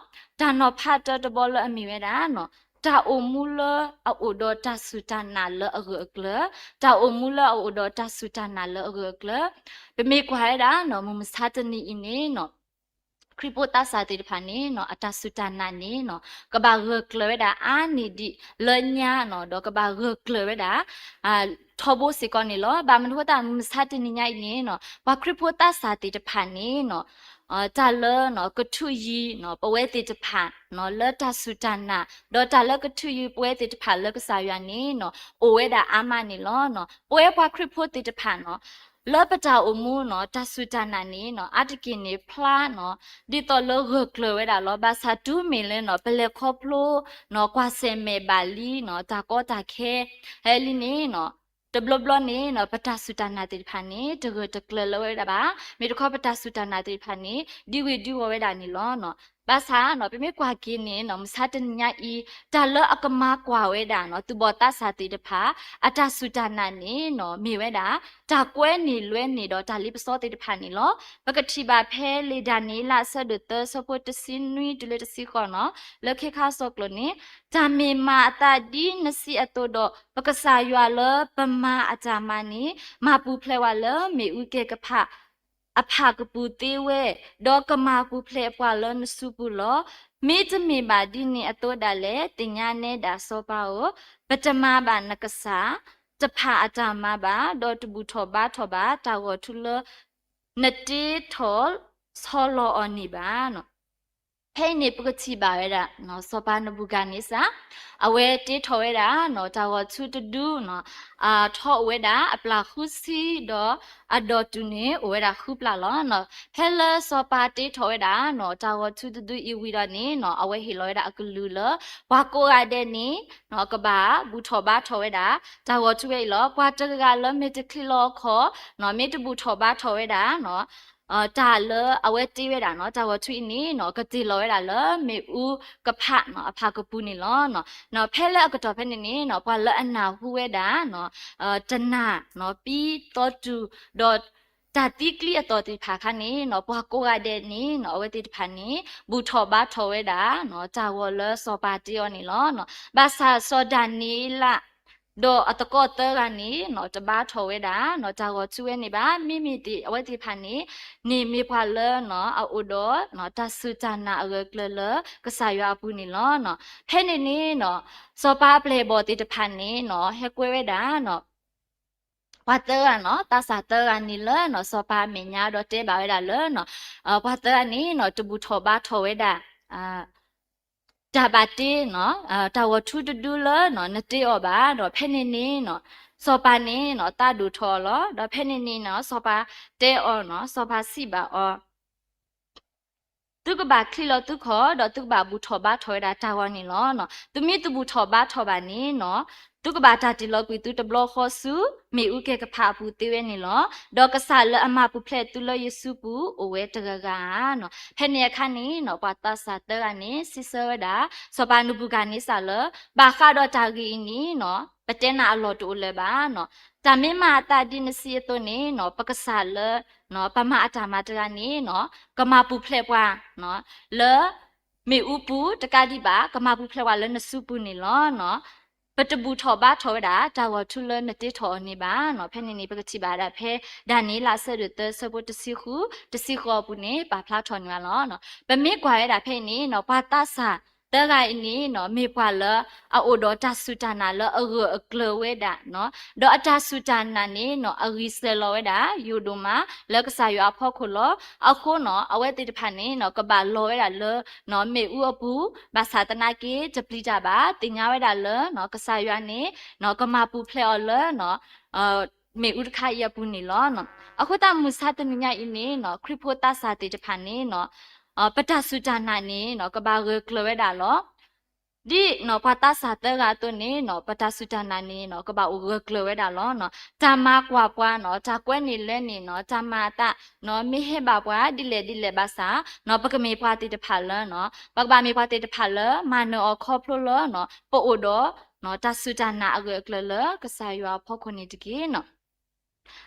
တၢ်နီၤဖးတၢတဘီလၢအမ့ၢ်ဝဲဒၣ်နီၤ တၢ်အိၣ်မူလၢအအိၣ်ဒီးတၢ်စူၢ်တၢ်နာ်လၢအဂၢၢ်အကျၢၤ, တၢ်အိၣ်မူလၢအအိၣ်ဒီးတၢ်စူၢ်တၢ်နာ်လၢအဂၢၢ်အကျၢၤ, ပမ့ၢ်ကွၢ်ဝဲဒၣ်နီၤ မုၢ်မဆါတနံၤအံၤန့ၣ်နီၤ ခရံာ်ဖိသးစၢ်သ့ၣ်တဖၣ်န့ၣ်နီၤ အတၢ်စူၢ်တၢ်နာ်န့ၣ်နီၤ ကဘၣ်ဂၢၢ်ကျၢၤဝဲဒၣ်အါန့ၢ်ဒံးလၢညါနီၤ ဒီးကဘၣ်ဂၢၢ်ကျၢၤဝဲဒၣ် ထီဘိစ့ၢ်ကီးန့ၣ်လီၤ. ဘၣ်မနုၤအဃိသတး မုၢ်မဆါတနံၤညါအံၤန့ၣ်နီၤ ပှၤခရံာ်ဖိသးစၢ်သ့ၣ်တဖၣ်န့ၣ်နီၤ တၢ်လၢနီၤ ကထုးယံၤနီၤ ပဝဲသ့ၣ်တဖၣ်နီၤ လၢတၢ်စူၢ်တၢ်နာ်, ဒီးတၢ်လၢကထုးယံၤပဝဲသ့ၣ်တဖၣ်လၢကစၢ်ယွၤန့ၣ်နီၤ အိၣ်ဝဲဒၣ်အါမးန့ၣ်လီၤနီၤ. ပဝဲပှၤခရံာ်ဖိသ့ၣ်တဖၣ်နီၤ လၢပတၢ်အိၣ်မူနီၤ တၢ်စူၢ်တၢ်နာ်န့ၣ်နီၤ အါတက့ၢ်န့ၣ်ဖျါနီၤ ဒ်သိးလၢဂၢၢ်ကျၢၤဝဲဒၣ်လီၤ. ဘၣ်ဆၣ်တုၤမ့ၢ်လၢနီၤ ပလဲၤခီဖျိနီၤ ကွၢ်ဆၢၣ်မဲာ်ဘၣ်လံနီၤ တၢ်ကီတၢ်ခဲ ဟဲလံန့ၣ်နီၤ တဘျီဘျီန့ၣ်နီၤ ပတၢ်စူၢ်တၢ်နာ်သ့ၣ်တဖၣ်န့ၣ် တဂၢၢ်တကျၢၤလၢၤဝဲဒၣ်ဘၣ်. မ့ၢ်တခီပတၢ်စူၢ်တၢ်နာ်သ့ၣ်တဖၣ်န့ၣ် ဒံဝ့ၤဒံဝီၤဝဲဒၣ်န့ၣ်လီၤနီၤ. ဘၣ်ဆၣ်နီၤ ပမ့ၢ်ကွၢ်က့ၤန့ၣ်နီၤ မုၢ်မဆါတနံၤညါအံၤ တၢ်လၢအကမၤကွၢ်ဝဲဒၣ်နီၤ သူၣ်ဘီၣ်သးစၢ်သ့ၣ်တဖၣ် အတၢ်စူၢ်တၢ်နာ်န့ၣ်နီၤ မ့ၢ်ဝဲဒၣ် တၢ်ကွဲန့ၢ်လွဲန့ၢ်ဒီးတၢ်လ့ပစီသ့ၣ်တဖၣ်န့ၣ်လီၤ. ပကထံၣ်ဘၣ်ဖဲလံာ်ဒၤနံးယ့လး အဆၢဒိၣ်သၢ ဆၢဖိတဆံနွံတုၤလၢတဆံဃိးနီၤ လၢခံခါဆၢကျိၤန့ၣ် တၢ်မ့ၢ်မၤအသးဒ်နစံးအသိးဒီး ပကစၢ်ယွၤလၢပမၤအတၢ်မၤန့ၣ် မၤပူၤဖျဲးဝဲလၢမ့ၣ်အူကဲၤကဖၣ် အဖၣ်ကပူၤသ့ဝဲ, ဒီးကမၤပူၤဖျဲးပှၤလၢနစုပူၤလီၤ. မ့တမ့ၢ်ဘၣ်ဒ်န့ၣ်အသိးဒၣ်လဲာ် သ့ၣ်ညါနဲဒၣ်စီၤပၤဧၢ, ပတမၤဘၣ်နကစၢ်တဖၣ်အတၢ်မၤဘၣ်, ဒီးတဘူၣ်ထီၣ်ဘါထီၣ်ဘၣ်တၢ်ဂီၤထူလၢ နတ့ထီၣ်ဆီလီၤအီၤန့ၣ်ဘၣ်. ဖဲအံၤန့ၣ် ပကထံၣ်ဘၣ်ဝဲဒၣ် စီၤပၤနဘူၤခၣ်န့စၢ် အဝဲတ့ထီၣ်ဝဲဒၣ်နီၤ တၢ်ဂီၤထူတဒုနီၤ ထီအိၣ်ဝဲဒၣ်အပျၢ်ဃုဆံ ဒီးအဒီၣ်တုာ်န့ၣ် အိၣ်ဝဲဒၣ်ဃုပျၢ်လီၤ. ဖဲလၢစီၤပၤတ့ထီၣ်ဝဲဒၣ်နီၤ တၢ်ဂီၤထူတဒုအံၤဝံၤဒီးန့ၣ်နီၤ အဝဲဟ့ၣ်လီၤဝဲဒၣ်အကလုၢ်လၢ ပှၤကိးဂၤဒဲးန့ၣ်နီၤ ကဘၣ်ဘူၣ်ထီၣ်ဘါထီၣ်ဝဲဒၣ် တၢ်ဂီၤထူဝဲအံၤလီၤ. ပှၤတဂၤဂၤလၢမ့ၢ်တချံးလီၤအခီၣ်နီၤ မ့ၢ်တဘူၣ်ထီၣ်ဘါထီၣ်ဝဲဒၣ်နီၤ တၢ်လၢအဝဲတ့ဝဲဒၣ်နီၤ တၢ်ဂီၤထူအံၤန့ၣ်နီၤ ကတ့ၢ်လီၤဝဲဒၣ်လၢမ့ၣ်အူကဖၣ်နီၤ အဖၣ်ကပူၤန့ၣ်လီၤ. ဖဲလၢအကတီၢ်ဖဲန့ၣ်န့ၣ်နီၤ ပှၤလၢအနၢ်ဟူဝဲဒၣ်နီၤ တနၢ်နီၤ ပံသီတူၢ် ဒီးတၢ်သံကျံအသီၣ်သ့ၣ်တဖၣ်အခါန့ၣ်နီၤ ပှၤကိးဂၤဒဲးန့ၣ်နီၤ အဝဲသ့ၣ်တဖၣ်န့ၣ် ဘူၣ်ထီၣ်ဘါထီၣ်ဝဲဒၣ်နီၤ တၢ်ဂီၤလၢစီၤပၤတ့အီၤန့ၣ်လီၤ. ဘၣ်ဆၣ်စီၤဒၤနံးယ့လး ဒီးအသကိးသၢဂၤန့ၣ်နီၤ တဘါထီၣ်ဝဲဒၣ်နီၤ တၢ်ဂီၤထူဝဲန့ၣ်ဘၣ်. မ့မ့ၢ်သ့ၣ် အဝဲသ့ၣ်တဖၣ်န့ၣ် န့ၣ်မ့ၢ်ပှၤလၢနီၤ အအိၣ်ဒီးနီၤ တၢ်စူၢ်တၢ်နာ်အဂၢၢ်ကျၢၤလၢကစၢ်ယွၤအပူၤန့ၣ်လီၤ. ဖဲန့ၣ်န့ၣ်နီၤ စီၤပၤအပျဲၢ်အဘီၣ်သ့ၣ်တဖၣ်န့ၣ်နီၤ ဟဲကွဲဝဲဒၣ်နီၤ ပှၤသၢဂၤနီၤ သးစၢ်သၢဂၤန့ၣ်လၢနီၤ စီၤပၤအမဲာ်ညါဒီးတဲဘၣ်ဝဲဒၣ်လၢနီၤ ပှၤသၢဂၤန့ၣ်နီၤ တဘူၣ်ထီၣ်ဘါထီၣ်ဝဲဒၣ် တၢ်ဘၣ်တ့နီၤ တၢ်ဂီၤထူတဒုလၢနီၤ နတ့အီၤဘၣ်ဒီး ဖဲန့ၣ်န့ၣ်နီၤ စီၤပၤန့ၣ်နီၤ သးဒိၣ်ထီၣ်အီၤလီၤ. ဒီးဖဲန့ၣ်န့ၣ်နီၤ စီၤပၤတဲအီၤနီၤ စီၤပၤစံးဘၣ်အီၤ သုကဘၣ်ချံးလီၤသုခီၣ် ဒီးသုကဘၣ်ဘူၣ်ထီၣ်ဘါထီၣ်ဝဲဒၣ်တၢ်ဂီၤန့ၣ်လီၤ. သုမ့ၢ်တဘူၣ်ထီၣ်ဘါထီၣ်ဘၣ်န့ၣ်နီၤ သုကဘၣ်တၢ်တ့ၢ်လီၤကွံာ်သုတဘျီဃီဆူ မ့ၣ်အူကဲၤကဖၣ်အပူၤသ့ဝဲန့ၣ်လီၤ. ဒီးကစၢ်လၢအမၤပူၤဖျဲးသုလၢယစုပူၤ အိၣ်ဝဲတဂၤဂၤဧါနီၤ. ဖဲန့ၣ်အခါန့ၣ်နီၤ ပှၤသးစၢ်သၢဂၤန့ၣ် စံးဆၢဝဲဒၣ် စီၤပၤနဘူၤခၣ်န့စၢ်လၢ ဘၣ်ဃးဒီးတၢ်ဂ့ၢ်အံၤန့ၣ်နီၤ ပတဲနၤအလီၢ်တအိၣ်လၢၤဘၣ်နီၤ. တၢ်မ့ၢ်မၤအသးဒ်နစံးအသိးန့ၣ်နီၤ ပကစၢ်လၢ ပမၤအတၢ်မၤတဂၤန့ၣ်နီၤ ကမၤပူၤဖျဲးပှၤ လၢ မ့ၣ်အူပူၤတကးဒံးဘၣ် ကမၤပူၤဖျဲးပှၤလၢနစုပူၤန့ၣ်လီၤနီၤ. ပတဘူၣ်ထီၣ်ဘါထီၣ်ဝဲဒၣ် တၢ်ဂီၤထူလၢနတ့ထီၣ်အီၤန့ၣ်ဘၣ်နီၤ. ဖဲန့ၣ်န့ၣ် ပကထံၣ်ဘၣ်ဒၣ်ဖဲ ဒၤနံးယ့လး အဆၢဒိၣ်သၢ အဆၢဖိတဆံဃု တဆံဃိးအပူၤန့ၣ် ပာ်ဖျါထီၣ်န့ၢ်ဘၣ်လီၤ. ပမ့ၢ်ကွၢ်ဝဲဒၣ်ဖဲအံၤန့ၣ်နီၤ ပှၤသးစၢ်သၢဂၤအံၤန့ၣ်နီၤ မ့ၢ်ပှၤလၢအအိၣ်ဒီးတၢ်စူၢ်တၢ်နာ်လၢအဂၢၢ်အကျၢၤဝဲဒၣ်နီၤ, ဒီးအတၢ်စူၢ်တၢ်နာ်န့ၣ်နီၤ အဂံၢ်စၢၤလီၤဝဲဒၣ် ယိာ်ဒိၣ်မး လၢကစၢ်ယွၤအဖီခိၣ်လီၤ. အဃိနီၤ အဝဲသ့ၣ်တဖၣ်န့ၣ်နီၤ ကဘၣ်လီၤဝဲဒၣ်လၢ မ့ၣ်အူအပူၤ, ဘၣ်ဆၣ်သနာ်က့ တပျံၤတၢ်ဘၣ်, သ့ၣ်ညါဝဲဒၣ်လၢ ကစၢ်ယွၤန့ၣ်နီၤ ကမၤပူၤဖျဲးအီၤလၢ မ့ၣ်အူတခါအံၤအပူၤန့ၣ်လီၤ. အဃိသတးမုၢ်ဆါတနံၤညါအံၤန့ၣ်နီၤ ခရံာ်ဖိသးစၢ်သ့ၣ်တဖၣ်န့ၣ်နီၤ ပတၢ်စူၢ်တၢ်နာ်န့ၣ်နီၤ ကဘၣ်ဂၢၢ်ကျၢၤဝဲဒၣ်လီၤ. ဒ်နီၤ ပှၤသးစၢ်သၢဂၤအသိးန့ၣ်နီၤ ပတၢ်စူၢ်တၢ်နာ်န့ၣ်နီၤ ကဘၣ်အိၣ်ဂၢၢ်ကျၢၤဝဲဒၣ်လီၤ. တၢ်မၤကွၢ်ပှၤနီၤ တၢ်ကွဲန့ၢ်လဲန့ၣ်နီၤ တၢ်မၤအသးနီၤ မ့ၢ်ဟဲဘၣ်ပှၤဒ်လဲၣ်ဒ်လဲၣ်ဘၣ်ဆၣ်နီၤ ပကမ့ၢ်ပှၤသ့ၣ်တဖၣ်လၢနီၤ ပကဘၣ်မ့ၢ်ပှၤသ့ၣ်တဖၣ်လၢ မၤနၢၤအီၤခီဖျိလၢနီၤ ပအိၣ်ဒီး တၢ်စူၢ်တၢ်နာ်အဂၢၢ်အကျၢၤလၢ ကစၢ်ယွၤအဖီခိၣ်န့ၣ်တက့ၢ်နီၤ.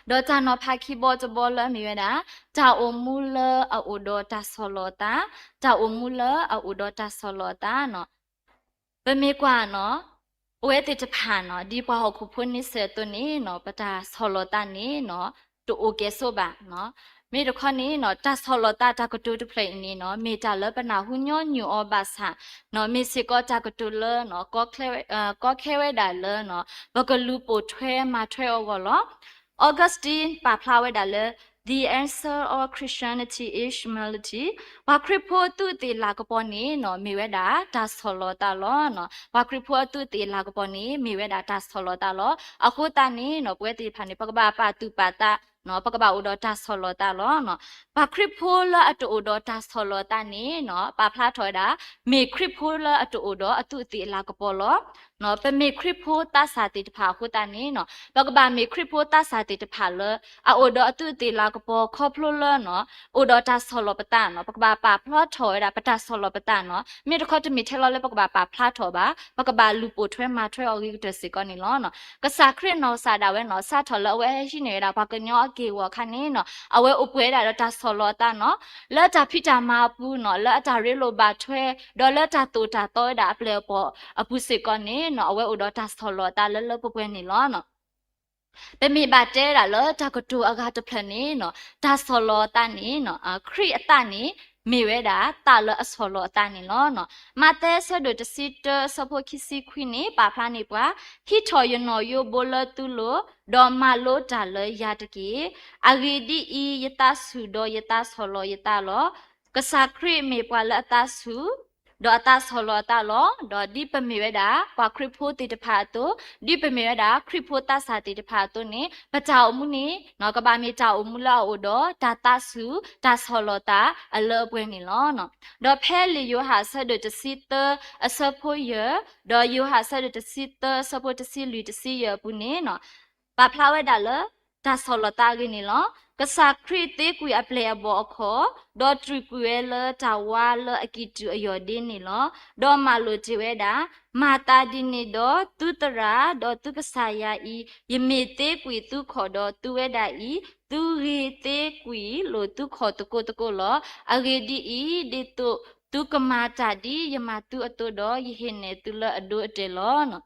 ဒီးတၢ်နီၤဖးခံဘီတဘီလၢမ့ၢ်ဝဲဒၣ် တၢ်အိၣ်မူလၢအအိၣ်ဒီးတၢ်ဆီၣ်လီၤသး, တၢ်အိၣ်မူလၢအအိၣ်ဒီးတၢ်ဆီၣ်လီၤသးနီၤ. ပမ့ၢ်ကွၢ်နီၤ ပဝဲသ့ၣ်တဖၣ်နီၤ ဒ်ပှၤဟီၣ်ခိၣ်ဖိန့ဆၢၣ်အသိးန့ၣ်နီၤ ပတၢ်ဆီၣ်လီၤသးန့ၣ်နီၤ တအိၣ်ကဲၣ်ဆိးဘၣ်နီၤ. မ့ၢ်တခီန့ၣ်နီၤ တၢ်ဆီၣ်လီၤသးတၢ်ကတိၤတဖျၢၣ်အံၤန့ၣ်နီၤ မ့ၢ်တၢ်လၢပနၢ်ဟူညီနုၢ်အီၤဘၣ်ဆၣ်နီၤ မ့ၢ်စ့ၢ်ကီးတၢ်ကတိၤလၢနီၤ ကီခဲဝဲဒၣ်လၢနီၤ ပကလူၤပိာ်ထွဲမၤထွဲအဂီၢ်လီၤ. Augustine ပာ်ဖျါဝဲဒၣ်လၢ The Answer of Christianity is Humility ပှၤခရံာ်ဖိအသူးအသ့ၣ်လၤကပီၤန့ၣ်နီၤ မ့ၢ်ဝဲဒၣ်တၢ်ဆီၣ်လီၤသးလီၤ. ပှၤခရံာ်ဖိအသူးအသ့ၣ်လၤကပီၤန့ၣ် မ့ၢ်ဝဲဒၣ်တၢ်ဆီၣ်လီၤသးလီၤ. အဃိသတးန့ၣ်နီၤ ပဝဲသ့ၣ်တဖၣ်န့ၣ် ပကဘၣ်ပာ်သူၣ်ပာ်သး ပကဘၣ်အိၣ်ဒီးတၢ်ဆီၣ်လီၤသးလီၤ. ပှၤခရံာ်ဖိလၢအတအိၣ်ဒီးတၢ်ဆီၣ်လီၤသးန့ၣ်နီၤ ပာ်ဖျါထီၣ်ဝဲဒၣ် မ့ၢ်ခရံာ်ဖိလၢအတအိၣ်ဒီးအသူးအသ့ၣ်အလၤကပီၤလီၤ. ပမ့ၢ်ခရံာ်ဖိသးစၢ်သ့ၣ်တဖၣ်အဃိသတးန့ၣ်နီၤ ပကဘၣ်မ့ၢ်ခရံာ်ဖိသးစၢ်သ့ၣ်တဖၣ်လၢ အအိၣ်ဒီးအသူးအသ့ၣ်လၤကပီၤခီဖျိလၢနီၤ အိၣ်ဒီးတၢ်ဆီၣ်လီၤပသးနီၤ ပကဘၣ်ပာ်ဖျါထီၣ်ဝဲဒၣ် ပတၢ်ဆီၣ်လီၤပသးနီၤ မ့ၢ်တခီတမ့ၢ်ထဲလီၤလၢပကဘၣ်ပာ်ဖျါထီၣ်ဘၣ် ပကဘၣ်လူၤပိာ်ထွဲမၤထွဲအီၤအဂ့ၤကတၢၢ်စ့ၢ်ကီးန့ၣ်လီၤ. ကစၢ်ခရံာ်အနီၢ်ကစၢ်ဒၣ်ဝဲနီၤ စးထီၣ်လၢအဝဲဟဲဟံးန့ၢ်ဝဲဒၣ်ပှၤကညီအက့ၢ်အဂီၤအခါန့ၣ်နီၤ အဝဲအိၣ်ပှဲၤဝဲဒၣ်ဒီးတၢ်ဆီၣ်လီၤအသးနီၤ လၢတၢ်ဖံးတၢ်မၤအပူၤနီၤ လၢအတၢ်ရ့လိာ်ဘၣ်ထွဲ ဒီးလၢတၢ်သိၣ်တၢ်သီဝဲဒၣ်အပျဲၢ်အဘီၣ်အပူၤစ့ၢ်ကီးန့ၣ်နီၤ အဝဲအိၣ်ဒီးတၢ်ဆီၣ်လီၤအသးလၢလၢပှဲၤပှဲၤန့ၣ်လီၤ. ပမ့ၢ်ဘၣ်တဲဒၣ်လၢတၢ်ကတိၤအဂၤတဖျၢၣ်န့ၣ်နီၤ တၢ်ဆီၣ်လီၤအသးန့ၣ်နီၤ ခရံာ်အသးန့ၣ် မ့ၢ်ဝဲဒၣ်သးလၢအဆီၣ်လီၤအသးန့ၣ်လီၤ. မးသဲအဆၢဒိၣ်တဆံတၢအဆၢဖိခံဆံခွံန့ၣ် ပာ်ဖျါန့ၢ်ပှၤ ဟံးထီၣ်ယနီၣ်ယိဘိလၢသုလိၤ, ဒီးမၤလိတၢ်လၢယၤတက့ၢ်. အဂ့ၢ်ဒ်အံၤ, ယသးဆူၣ်ဒီးယသးဆီၣ်လီၤယသးလီၤ. ကစၢ်ခရံာ်မ့ၢ်ပှၤလၢအသးဆူၣ် ဒီးအသးဆီၣ်လီၤအသးလီၤ. ဒီးဒ်ပမ့ၢ်ဝဲဒၣ် ပှၤခရံာ်ဖိသ့ၣ်တဖၣ်အသိး, ဒ်ပမ့ၢ်ဝဲဒၣ် ခရံာ်ဖိသးစၢ်သ့ၣ်တဖၣ်အသိးန့ၣ် ပတၢ်အိၣ်မူန့ၣ် ကဘၣ်မ့ၢ်တၢ်အိၣ်မူလၢအအိၣ်ဒီး တၢ်သးဆူၣ် တၢ်ဆီၣ်လီၤသးအလၢအပှဲၤန့ၣ်လီၤ. ဒီးဖဲလံာ်ယိၤဟၣ်အဆၢဒိၣ်တဆံသၢအဆၢဖိယဲၢ်, ဒီးယိၤဟၣ်အဆၢဒိၣ်တဆံသၢအဆၢဖိတဆံလွံၢ်တဆံယဲၢ်အပူၤန့ၣ် ပာ်ဖျါဝဲဒၣ်လၢ တၢ်ဆီၣ်လီၤသးအဂ့ၢ်န့ၣ်လီၤ. ကစၢ်ခရံာ်သ့ကွံာ်အပျဲၢ်အဘီၣ်အခီၣ်, ဒီးတြူာ်ကွံာ်ဝဲလၢတၢ်ဝါလၢအကံၢ်တူာ်အယီၢ်ဒ့န့ၣ်လီၤ. ဒီးမၤလိာ်တ့ၢ်ဝဲဒၣ်, မၤသးဒ်န့ၣ်ဒီး သုသရၣ်, ဒီးသုကစၢ်ယၤအံၤ, ယမ့ၢ်သ့ကွံာ်သုခီၣ်ဒီးသုဝဲဒၣ်အံၤ, သုဂ့ၤသ့ကွံာ်လိာ်သုခီၣ်သကိးသကိးလီၤ. အဂ့ၢ်ဒ်အံၤ, ဒ်သိးသုကမၤတၢ်ဒ်ယမၤသုအသိးဒီး, ယဟ့ၣ်နဲၣ်သုလၢအဒိအတဲာ်လီၤ.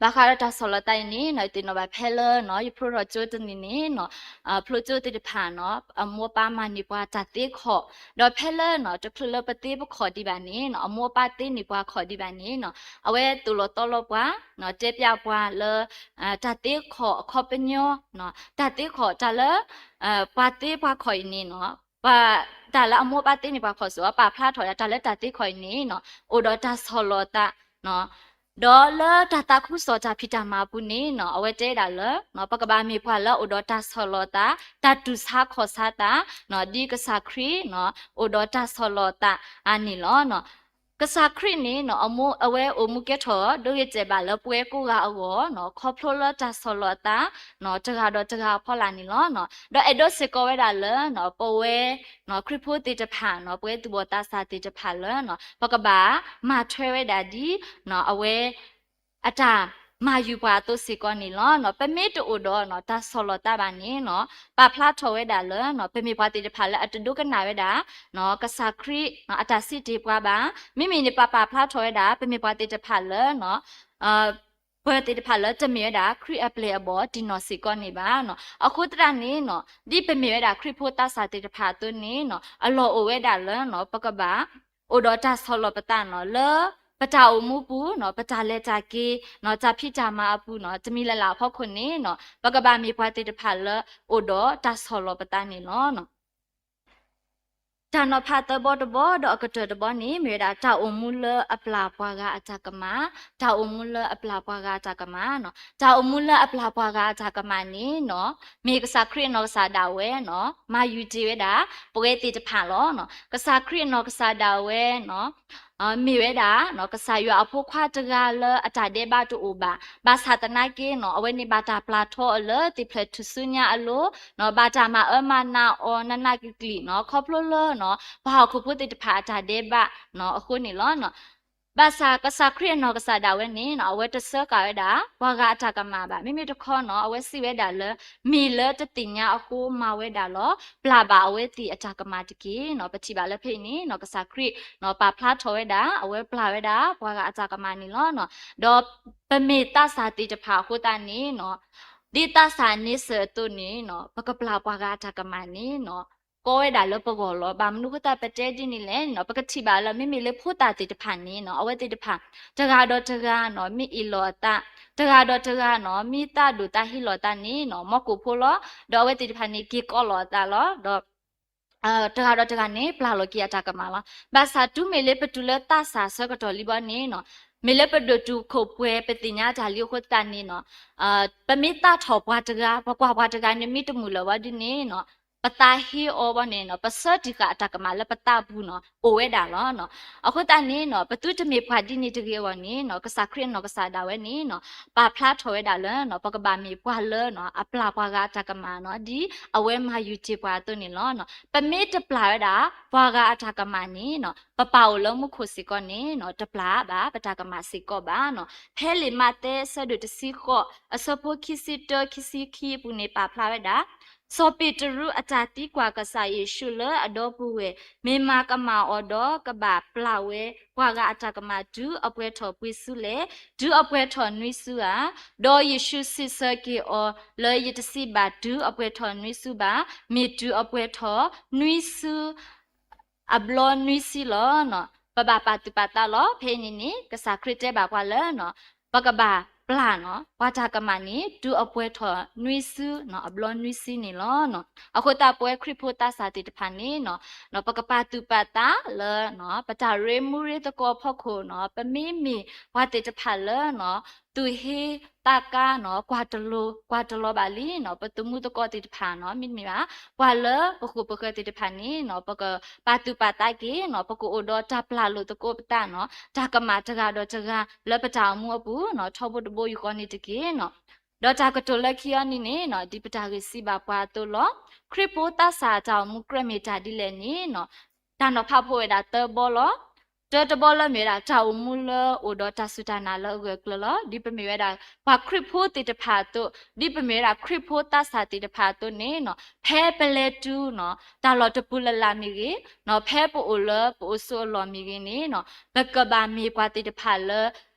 ဘၣ်ဃးဒီးတၢ်ဆီၣ်လီၤသးအံၤန့ၣ်နီၤ ယသ့ၣ်နီၣ်ဘၣ်ဖဲလၢ ယဖျိထီၣ်ကၠိတနံၤန့ၣ်နီၤ ဖျိကၠိသ့ၣ်တဖၣ်နီၤ အမိၢ်အပၢ်မၤန့ၢ်ပှၤတၢ်သ့ခီၣ်, ဒီးဖဲလၢနီၤ တချုးလၢပသ့ပခီၣ်ဒံးဘၣ်န့ၣ်နီၤ အမိၢ်အပၢ်သ့န့ၢ်ပှၤခီၣ်ဒံးဘၣ်န့ၣ်နီၤ အဝဲသိၣ်လီၤသီလီၤပှၤ တဲပျးပှၤလၢ တၢ်သ့ခီၣ်အခီပညီ တၢ်သ့ခီၣ်တၢ်လၢ ပှၤသ့ပှၤခီၣ်အံၤန့ၣ်နီၤ ပှၤ တၢ်လၢအမိၢ်အပၢ်သ့န့ၢ်ပှၤခီၣ်စ့ၢ် ပာ်ဖျါထီၣ်ဝဲဒၣ်တၢ်လၢတၢ်သ့ခီၣ်အံၤန့ၣ်နီၤ အိၣ်ဒီးတၢ်ဆီၣ်လီၤသး ဒီးလၢတၢ်သးခုကစီၣ်တၢ်ဖံးတၢ်မၤအပူၤန့ၣ်နီၤ အဝဲတဲဒၣ်လၢ ပကဘၣ်မ့ၢ်ပှၤလၢအိၣ်ဒီးတၢ်ဆီၣ်လီၤသး တၢ်တူၢ်ဆါခီၣ်ဆါသး ဒ်ကစၢ်ခရံာ် အိၣ်ဒီးတၢ်ဆီၣ်လီၤသးန့ၣ်လီၤ. ကစၢ်ခရံာ်န့ၣ်နီၤ အဝဲအိၣ်မူကဲထီၣ် ဒိဂ့ၤတဲာ်ဘၣ်လၢပဝဲကိးဂၤအဂီၢ် ခီဖျိလၢတၢ်ဆီၣ်လီၤအသး တဂၤဒီးတဂၤအဖီလာ်န့ၣ်လီၤ. ဒီးအဲၣ်ဒိးစ့ၢ်ကီးဝဲဒၣ်လၢ ပဝဲ ခရံာ်ဖိသ့ၣ်တဖၣ်နီၤ ပဝဲသူၣ်ဘီၣ်သးစၢ်သ့ၣ်တဖၣ်လၢ ပကဘၣ်မၤထွဲဝဲဒၣ်ဒ် အဝဲ အတၢ်မၤယုၤပှၤအသိးစ့ၢ်ကီးန့ၣ်လီၤ. ပမ့ၢ်တအိၣ်ဒီး တၢ်ဆီၣ်လီၤသးဘၣ်န့ၣ်နီၤ ပာ်ဖျါထီၣ်ဝဲဒၣ်လၢ ပမ့ၢ်ပှၤသ့ၣ်တဖၣ်လၢအတဒိကနၣ်ဝဲဒၣ် ကစၢ်ခရံာ် အတၢ်စံးတ့ၢ်ပှၤဘၣ်. မ့မ့ၢ်န့ၣ် ပပာ်ဖျါထီၣ်ဝဲဒၣ် ပမ့ၢ်ပှၤသ့ၣ်တဖၣ်လၢ ပှၤသ့ၣ်တဖၣ်လၢတမ့ၢ်ဝဲဒၣ်ခရံာ်အပျဲၢ်အဘီၣ်တံၢ်နီၢ်စ့ၢ်ကီးန့ၣ်ဘၣ်နီၤ. အဃိသတးန့ၣ်နီၤ ဒ်ပမ့ၢ်ဝဲဒၣ်ခရံာ်ဖိသးစၢ်သ့ၣ်တဖၣ်အသိးန့ၣ်နီၤ အလီၢ်အိၣ်ဝဲဒၣ်လၢနီၤ ပကဘၣ် အိၣ်ဒီးတၢ်ဆီၣ်လီၤပသးနီၤ လၢပတၢ်အိၣ်မူပူၤနီၤ ပတၢ်လဲၤတၢ်က့ၤနီၤ တၢ်ဖံးတၢ်မၤအပူၤနီၤ တမံၤလၢ်လၢ်အဖီခိၣ်န့ၣ်နီၤ ပကဘၣ်မ့ၢ်ပှၤသ့ၣ်တဖၣ်လၢအိၣ်ဒီးတၢ်ဆီၣ်လီၤပသးန့ၣ်လီၤ. တၢ်နီၤဖးသၢဘီတဘီဒီးအကတၢၢ်တဘီန့ၣ် မ့ၢ်ဝဲဒၣ်တၢ်အိၣ်မူလၢအပျၢ်ပှၤဂၤအတၢ်ကမၣ်, တၢ်အိၣ်မူလၢအပျၢ်ပှၤဂၤအတၢ်ကမၣ်နီၤ. တၢ်အိၣ်မူလၢအပျၢ်ပှၤဂၤအတၢ်ကမၣ်န့ၣ်နီၤ မ့ၢ်ကစၢ်ခရံာ်အနီၢ်ကစၢ်ဒၣ်ဝဲနီၤ မၤယုၢ်တ့ၢ်ဝဲဒၣ် ပဝဲသ့ၣ်တဖၣ်လီၤ. ကစၢ်ခရံာ်အနီၢ်ကစၢ်ဒၣ်ဝဲနီၤ မ့ၢ်ဝဲဒၣ် ကစၢ်ယွၤအဖိခွါတဂၤလၢအတၢ်ဒဲးဘးတအိၣ်ဘၣ်. ဘၣ်ဆၣ်သနာ်က့နီၤ အဝဲန့ၣ်ဘၣ်တၢ်ပျၢ်ထီအီၤလၢသ့ၣ်ဖျဲၣ်ထူၣ်စုညါအလိၤ, ဘၣ်တၢ်မၤအၢမၤနးအီၤနးနးကျံၤကျံၤနီၤ ခီဖျိလၢနီၤ ပှၤဟီၣ်ခိၣ်ဖိသ့ၣ်တဖၣ်အတၢ်ဒဲးဘးနီၤ အဃိန့ၣ်လီၤ. ဘၣ်ဆၣ်ကစၢ်ခရံာ်အနီၢ်ကစၢ်ဒၣ်ဝဲန့ၣ်နီၤ အဝဲတဆၢဃာ်ဝဲဒၣ် ပှၤဂၤအတၢ်ကမၣ်ဘၣ်. မ့မ့ၢ်တခီနီၤ အဝဲစံးဝဲဒၣ်လၢ မ့ၢ်လၢတသ့ၣ်ညါအဃိမၤဝဲဒၣ်လီၤ. ပျၢ်ဘၣ်အဝဲသ့ၣ်အတၢ်ကမၣ်တက့ၢ်နီၤ. ပထံၣ်ဘၣ်လၢဖဲအံၤန့ၣ်နီၤ ကစၢ်ခရံာ်နီၤ ပာ်ဖျါထီၣ်ဝဲဒၣ် အဝဲပျၢ်ဝဲဒၣ် ပှၤဂၤအတၢ်ကမၣ်န့ၣ်လီၤ. ဒီးပမ့ၢ်သးစၢ်သ့ၣ်တဖၣ်အဃိသတးန့ၣ်နီၤ ဒ်သးစၢ်န့ဆၢၣ်အသိးန့ၣ်နီၤ ပကပျၢ်ပှၤဂၤအတၢ်ကမၣ်န့ၣ်နီၤ ကီဝဲဒၣ်လၢပဂီၢ်လီၤ. ဘၣ်မနုၤအဃိသတးပတဲဒ်န့ၣ်လဲၣ်နီၤ ပကထံၣ်ဘၣ်လၢမ့မ့ၢ်လၢဖိသၣ်သ့ၣ်တဖၣ်န့ၣ်နီၤ အဝဲသ့ၣ်တဖၣ် တဂၤဒီးတဂၤနီၤ မ့ၢ်အ့ၣ်လိာ်အသး, တဂၤဒီးတဂၤနီၤ မ့ၢ်သးဒိၣ်သးဟ့လိာ်အသးန့ၣ်နီၤ မီၢ်ကိၢ်ဖိလီၤ. ဒီးအဝဲသ့ၣ်တဖၣ်န့ၣ် က့ၤကိးလိာ်အသးလီၤ. ဒီး တဂၤဒီးတဂၤန့ၣ် ပျၢ်လိာ်က့ၤအတၢ်ကမၣ်လီၤ. ဘၣ်ဆၣ်တုၤမ့ၢ်လၢပတုၤလၢသးစၢ်ဆၢကတီၢ်လံဘီန့ၣ်နီၤ မ့ၢ်လၢပဒိၣ်တုာ်ခိၣ်ပှဲၤပသ့ၣ်ညါတၢ်လံအဃိသတးန့ၣ်နီၤ ပမ့ၢ်သးထီၣ်ပှၤတဂၤ ပကွၢ်ပှၤတဂၤန့ၣ်မ့ၢ်တမုာ်လၢၤဘီဒ်န့ၣ်နီၤ ပသးဟ့အီၤဘီန့ၣ်နီၤ ပဆၢတံၢ်ဃာ်အတၢ်ကမၣ်လၢပသးပူၤနီၤ အိၣ်ဝဲဒၣ်လီၤ. အဃိသတးန့ၣ်နီၤ ပသုတမ့ၢ်ပှၤဒ်န့ၣ်တဂ့ၤအဂီၢ်န့ၣ်နီၤ ကစၢ်ခရံာ်အနီၢ်ကစၢ်ဒၣ်ဝဲန့ၣ်နီၤ ပာ်ဖျါထီၣ်ဝဲဒၣ်လၢနီၤ ပကဘၣ်မ့ၢ်ပှၤလၢနီၤ အပျၢ်ပှၤဂၤအတၢ်ကမၣ်နီၤ ဒ်အဝဲမၤယုၢ်တ့ၢ်ပှၤအသိးန့ၣ်လီၤ. ပမ့ၢ်တပျၢ်ဝဲဒၣ် ပှၤဂၤအတၢ်ကမၣ်န့ၣ်နီၤ ပပာ်အိၣ်လၢမူခိၣ်စ့ၢ်ကီးန့ၣ်နီၤ တပျၢ်ဘၣ်ပတၢ်ကမၣ်စ့ၢ်ကီးဘၣ်နီၤ. ဖဲလံာ်မးသဲအဆၢဒိၣ်တဆံဃိး အဆၢဖိခံဆံတၢ ခံဆံခံအပူၤန့ၣ် ပာ်ဖျါဝဲဒၣ် စီၤပ့းတရူးအတၢ်သံကွၢ်ကစၢ်ယ့ၣ်ၡူးလၢအဒီပုၢ်ဝဲၢ် မ့ၢ်မၤကမၣ်အီၤဒီး ကဘၣ်ပျၢ်ဝဲပှၤဂၤအတၢ်ကမၣ်တုၤအပှဲၤထီၣ်ပှ့ၤဆူလဲၣ်, တုၤအပှဲၤထီၣ်နွံဆူဧါ. ဒီးယ့ၣ်ၡူးစံးဆၢက့ၤအီၤလၢ ယတစံးဘၣ်တုၤအပှဲၤထီၣ်နွံဆူဘၣ်, မ့ၢ်တုၤအပှဲၤထီၣ်နွံဆူ အဘျီနွံဆံလီၤ. ပဘၣ်ပာ်သူၣ်ပာ်သးလီၤ. ဖဲအံၤန့ၣ်န့ၣ် ကစၢ်ခရံာ်တဲဘၣ်ပှၤလၢ ပကဘၣ်ပျၢ်နီၤ ပှၤတၢ်ကမၣ်န့ၣ် တုၤအပှဲၤထီၣ်နွံဆူ အဘျီနွံဆံန့ၣ်လီၤ. အဃိသတးပဝဲခရံာ်ဖိသးစၢ်သ့ၣ်တဖၣ်န့ၣ် ပကပာ်သူၣ်ပာ်သးလၢ ပတၢ်ရ့မူရ့သကိးအဖီခိၣ်နီၤ ပမ့မ့ၢ်ပှၤသ့ၣ်တဖၣ်လၢ သူၣ်ဟ့သးကါနီၤ ကွၢ်တလီၤ ကွၢ်တလီၤဘၣ်လံနီၤ ပသမူသကိးသ့ၣ်တဖၣ်နီၤ မ့တမ့ၢ်ဘၣ် ပှၤလၢပဃိာ်ပဃၢၤသ့ၣ်တဖၣ်န့ၣ်နီၤ ပကပာ်သူၣ်ပာ်သးက့ၤနီၤ ပကအိၣ်ဒီးတၢ်ပျၢ်လိာ်သကိးပသးနီၤ တၢ်ကမၣ်တဂၤဒီးတဂၤလၢပတၢ်အိၣ်မူအပူၤနီၤ ထီဘိတဘိယူၢ်ဃီန့ၣ်တက့ၢ်နီၤ. ဒီးတၢ်ကတိၤလၢခံအံၤန့ၣ်န့ၣ်နီၤ ဒ်ပတၢ်ဂ့ၢ်စံးဘၣ်ပှၤအသိးလီၤ. ခရံာ်ဖိသးစၢ်အတၢ်အိၣ်မူကြၢးမ့ၢ်တၢ်ဒ်လဲၣ်န့ၣ်နီၤ တၢ်နီၤဖးဖိဝဲဒၣ်သၢဘီလီၤ. တၢတဘီလၢမ့ၢ်ဝဲဒၣ် တၢ်အိၣ်မူလၢအိၣ်ဒီးတၢ်စူၢ်တၢ်နာ်လၢအဂၢၢ်အကျၢၤလီၤ. ဒ်ပမ့ၢ်ဝဲဒၣ် ပှၤခရံာ်ဖိသ့ၣ်တဖၣ်အသိး, ဒ်ပမ့ၢ်ဝဲဒၣ်ခရံာ်ဖိသးစၢ်သ့ၣ်တဖၣ်အသိးန့ၣ်နီၤ ဖဲပလဲၤတုၤနီၤ တၢ်လီၢ်တပူၤလၢ်လၢ်မ့ၢ်ဂ့ၤနီၤ ဖဲပအိၣ်လၢပအိၣ်ဆိးအလီၢ်မ့ၢ်ဂ့ၤန့ၣ်နီၤ ပကဘၣ်မ့ၢ်ပှၤသ့ၣ်တဖၣ်လၢ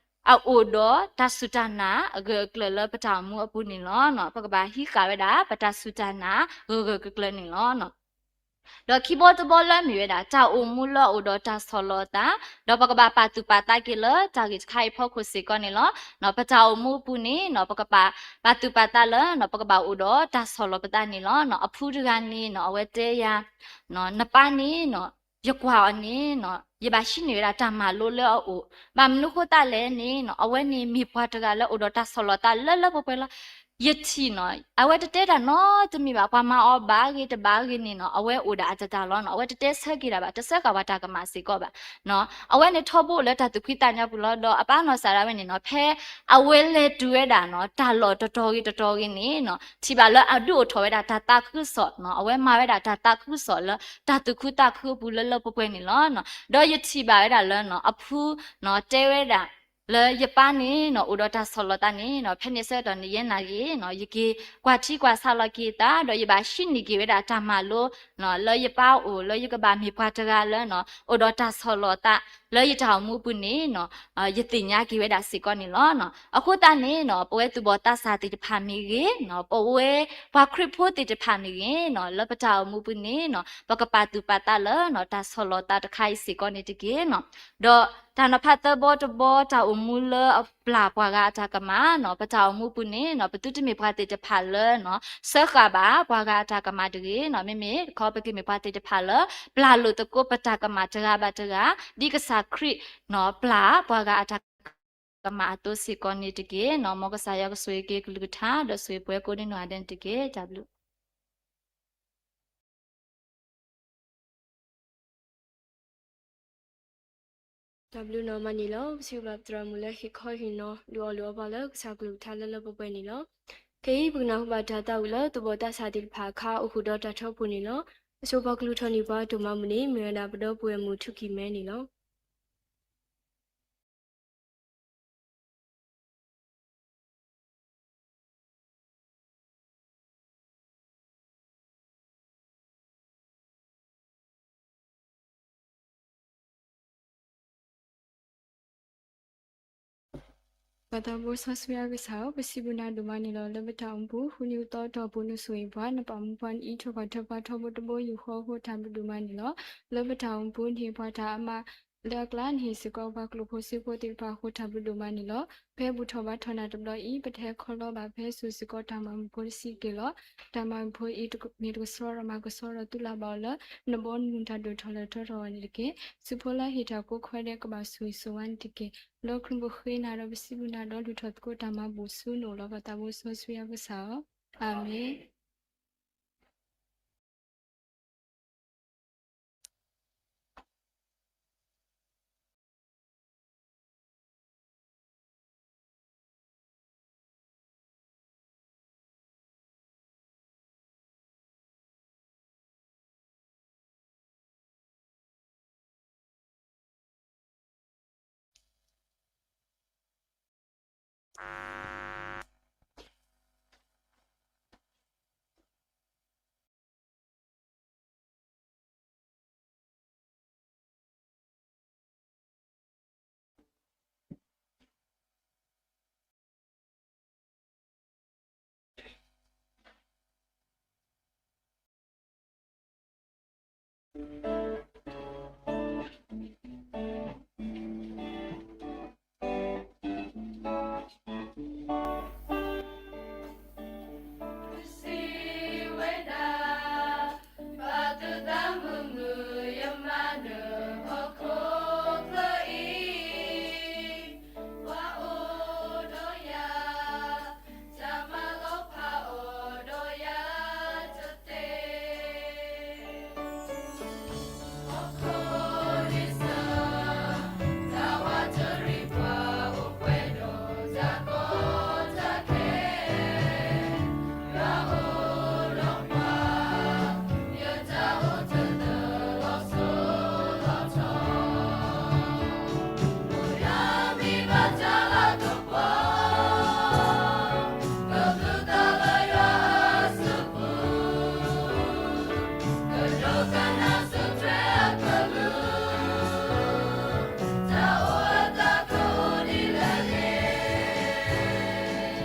အအိၣ်ဒီးတၢ်စူၢ်တၢ်နာ်အဂၢၢ်အကျၢၤလၢပတၢ်အိၣ်မူအပူၤန့ၣ်လီၤ. ပကဘၣ်ဟံးဃာ်ဝဲဒၣ် ပတၢ်စူၢ်တၢ်နာ်ဂၢၢ်ဂၢၢ်ကျၢၤကျၢၤန့ၣ်လီၤ. ဒီးခံဘီတဘီလၢမ့ၢ်ဝဲဒၣ် တၢ်အိၣ်မူလၢအအိၣ်ဒီးတၢ်ဆီၣ်လီၤအသး, ဒီးပကဘၣ်ပာ်သူၣ်ပာ်သးက့ၤလၢတၢ်ဂ့ၢ်တခါအံၤအဖီခိၣ်စ့ၢ်ကီးန့ၣ်လီၤ. ပတၢ်အိၣ်မူအပူၤန့ၣ်နီၤ ပကဘၣ်ပာ်သူၣ်ပာ်သးလၢ ပကဘၣ်အိၣ်ဒီးတၢ်ဆီၣ်လီၤပသးန့ၣ်လီၤ. အဖုတဂၤန့ၣ်နီၤ အဝဲတဲယၤ နပၢ်န့ၣ်နီၤ ယကွၢ်အီၤန့ၣ်နီၤ ယဘၣ်ဟံးန့ၢ်ဝဲဒၣ်တၢ်မၤလိလၢအအိၣ်, ဘၣ်မနုၤဃိသတးလဲၣ်န့ၣ်နီၤ အဝဲန့ၣ်မ့ၢ်ပှၤတဂၤလၢအိၣ်ဒီးတၢ်ဆီၣ်လီၤသးလၢလၢပှဲၤပှဲၤလီၤ. ယထံၣ်နီၤ အဝဲတတဲတၢ်နီတမံၤဘၣ်, ပှၤမၤအီၤဘၣ်ဂ့ၤတဘၣ်ဂ့ၤန့ၣ်နီၤ အဝဲအိၣ်ဒၣ်အတၢ်တၢ်လီၤနီၤ, အဝဲတတဲဆၢက့ၤတၢ်ဘၣ်, တဆၢဃာ်ပှၤတၢ်ကမၣ်စ့ၢ်ကီးဘၣ်. အဝဲန့ၣ်ထီဘိလၢတၢ်သူၣ်ဖှံသးညီပူၤလီၤ. ဒီးအပၢ်နီၢ်စၢ်ဒၣ်ဝဲန့ၣ်နီၤ ဖဲအဝဲလဲၤတုၤဝဲဒၣ်နီၤ တၢ်လီၢ်တတီၤဂ့ၤတတီၤဂ့ၤန့ၣ်နီၤ ထံၣ်ဘၣ်လၢအဒုးအိၣ်ထီၣ်ဝဲဒၣ်တၢ်သးခုကစီၣ်နီၤ, အဝဲမၤဝဲဒၣ်တၢ်သးခုကစီၣ်လၢ တၢ်သူၣ်ခုသးခုအပူၤလၢလၢပှဲၤပှဲၤန့ၣ်လီၤ. ဒီးယထံၣ်ဘၣ်ဝဲဒၣ်လၢနီၤ အဖုနီၤ တဲဝဲဒၣ် လၢယပၢ်န့ၣ်နီၤ အိၣ်ဒီးတၢ်ဆီၣ်လီၤသးန့ၣ်နီၤ ဖဲန့ၣ်ဆၢကတီၢ်န့ၣ် ယဲနာ်ဂ့ၤနီၤ ယက့ၤကွၢ်ထံကွၢ်ဆးလီၤက့ၤသး ဒီးယဘၣ်ဟံးန့ၢ်က့ၤဝဲဒၣ်တၢ်မၤလိနီၤ လၢယပၢ်အိၣ် လၢယကဘၣ်မ့ၢ်ပှၤတဂၤလၢနီၤ အိၣ်ဒီးတၢ်ဆီၣ်လီၤသး လၢယတၢ်အိၣ်မူပူၤန့ၣ်နီၤ ယသ့ၣ်ညါက့ၤဝဲဒၣ်စ့ၢ်ကီးန့ၣ်လီၤ. အဃိသတးန့ၣ်နီၤ ပဝဲသူၣ်ဘီၣ်သးစၢ်သ့ၣ်တဖၣ်မ့ၢ်ဂ့ၤနီၤ ပဝဲပှၤခရံာ်ဖိသ့ၣ်တဖၣ်မ့ၢ်ဂ့ၤနီၤ လၢပတၢ်အိၣ်မူပူၤန့ၣ်နီၤ ပကပာ်သူၣ်ပာ်သးလၢနီၤ တၢ်ဆီၣ်လီၤသးတခါအံၤစ့ၢ်ကီးန့ၣ်တက့ၢ်နီၤ. ဒီးတၢ်နီၤဖးသၢဘီတဘီ တၢ်အိၣ်မူလၢအပျၢ်ပှၤဂၤအတၢ်ကမၣ်နီၤ ပတၢ်အိၣ်မူပူၤန့ၣ်နီၤ ပသုတမ့ၢ်ပှၤသ့ၣ်တဖၣ်လၢနီၤ စၢဃာ်ဘၣ်ပှၤဂၤအတၢ်ကမၣ်တဂ့ၤနီၤ မ့မ့ၢ်တခီ ပကမ့ၢ်ပှၤသ့ၣ်တဖၣ်လၢ ပျၢ်လိာ်သကိးပတၢ်ကမၣ်တဂၤဘၣ်တဂၤ ဒ်ကစၢ်ခရံာ်နီၤ ပျၢ်ပှၤဂၤအတၢ်ကမၣ်အသိးစ့ၢ်ကီးန့ၣ်တက့ၢ်နီၤ. မ်ကစၢ်ယွၤကဆိၣ်ဂ့ၤက့ၤကလုၢ်ကထါ ဒီးဆိၣ်ဂ့ၤပှၤကိးဒံနီၢ်ဂၤဒဲးန့ၣ်တက့ၢ်. တၢ်ဘျုး တၢ်ဘျုးနီၢ်မးန့ၣ်လီၤ. ပစံးဘျုးပသရၣ်မုၣ်လၢဟ့ၣ်ခီဟ့ၣ်နီၤ ဒုးအီၣ်လုၢ်အီပှၤလၢကစၢ်ကလုၢ်ကထါလၢလၢပှဲၤပှဲၤန့ၣ်လီၤ. ခဲအံၤပကနၢ်ဟူဘၣ်တၢ်သးဝံၣ်လၢသူၣ်ဘီၣ်သးစၢ်သ့ၣ်တဖၣ်အခါ အိၣ်ဃုာ်ဒီးတၢ်ထီပူၤန့ၣ်လီၤ. အဆိပှၤကလုၢ်ထီၣ်န့ၢ်ပှၤအတိၢ်မၤမုၢ်န့ၣ် မ့ၢ်ဝဲဒၣ်ပဒီပုၢ်ဝဲၢ်မုၣ်ထူၣ်ကံၢ်မဲန့ၣ်လီၤ. ပှၤသးဘိစီဆှံအကစၢ်ဧၢ, ပစံးဘျုးနၤဒိၣ်မးန့ၣ်လီၤ. လၢပတၢ်အိၣ်မူပူၤ ဃုနံၤသီအတီၢ်ပူၤ နဆိၣ်ဂ့ၤပှၤ, နပာ်မူပှၤ နအံးထွဲကွၢ်ထွဲပှၤထီဘိတဘိယူၢ်ဃီအဃိ တၢ်ဘျုးဒိၣ်မးန့ၣ်လီၤ. လၢပတၢ်အိၣ်မူပူၤ နဟ့ၣ်ပှၤတၢ်အမၤလၢအကျါ, နဟ့ၣ်စ့ၢ်ကီးပှၤကျိၣ်ဖိစ့ဖိသ့ၣ်တဖၣ်အဃိ တၢ်ဘျုးဒိၣ်မးန့ၣ်လီၤ. ဖဲဘူၣ်ထီၣ်ဘါထီၣ်နၤတဘျီအံၤ ပတဟဲခီလီၤဘၣ် ပဟဲစိာ်စ့ၢ်ကီးတၢ်မၤမုာ်ဖိတဆံးက့ၤလီၤ. တၢ်မၤမုာ်ဖိအံၤ မ့ၢ်တကဆှီထီၣ်မၤကဆှီထီၣ်သုလၢ်ဘၣ်အီၤလၢ နဘီနမုၢ်တၢ်ဒိၣ်ထီၣ်လဲၢ်ထီၣ်ထီၣ်အဂီၢ်န့ၣ်တက့ၢ်. စုဖိလၢဟ့ၣ်တၢ်ကိးခွဲးဒဲး ကဘၣ်ဆိၣ်ဂ့ၤဆိၣ်ဝါန့ၣ်တက့ၢ်. လၢခရံာ်ပဃ့နၤဒီးပစံးဘျုးနၤဒီး လုၢ်ထီၣ်သကိးတၢ်မၤဘူၣ်ဆူနအိၣ်လီၤ. ပှၤသးဘိစီဆှံအကစၢ်ဧၢ, အၤမ့ၣ်.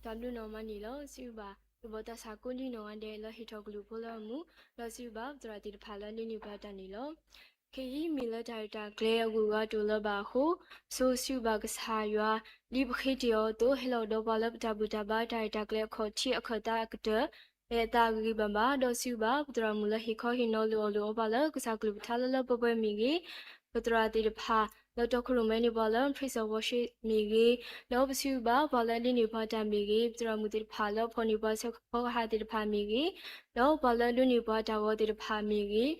တၢ်ဘျုးနီၢ်မးန့ၣ်လီၤ. စံးဘၣ် သူၣ်ဘီၣ်သးစၢ်ကိးဒံနီၢ်ဂၤဒဲး လၢဟ့ၣ်ထီၣ်ကလုၢ်ဖိလၢအမုာ်, ဒီးစံးဘၣ်ပသရၣ်သ့ၣ်တဖၣ်လၢဒိးန့ၢ်ပှၤတၢ်န့ၣ်လီၤ. ခဲအံၤမ့ၢ်လၢတၢ်ရဲၣ်တၢ်ကျဲၤအဂုၤအဂၤတအိၣ်လၢၤဘၣ်အဃိ, ဆိစံးဘၣ်ကစၢ်ယွၤ, ဒ်ပဃ့တ့ၢ်အီၤအသိး ဟဲလီၤကဒီးပှၤလၢပတၢ်ဘူၣ်တၢ်ဘါတၢ်ရဲၣ်တၢ်ကျဲၤအခီၣ်ထံးအခၢၣ်သးအကတၢၢ်, အဲၣ်အသးဂ့ၤဂ့ၤဘၣ်ဘၣ်, ဒီးစံးဘၣ်ပသရၣ်မုၣ်လၢဟ့ၣ်ခီဟ့ၣ်နီၤလိာ်အီၤလိာ်အီပှၤလၢကစၢ်ကလုၢ်ကထါလၢလၢပှဲၤပှဲၤမ့ၢ်ဂ့ၤ, ပသရၣ်သ့ၣ်တဖၣ် လၢတီခိၣ်ရိၣ်မဲန့ၢ်ပှၤလၢ praise and worship မ့ၢ်ဂ့ၤ, ဒီးပစံးဘၣ်ပှၤလၢဒိးန့ၢ်ပှၤတၢ်မ့ၢ်ဂ့ၤ, ပသရၣ်မုၣ်သ့ၣ်တဖၣ်လၢဖီၣ်န့ၢ်ပှၤဆၢကဖီကဟၣ်သ့ၣ်တဖၣ်မ့ၢ်ဂ့ၤ, ဒီးပှၤလၢဒိးန့ၢ်ပှၤတၢ်ဂီၤသ့ၣ်တဖၣ်မ့ၢ်ဂ့ၤ,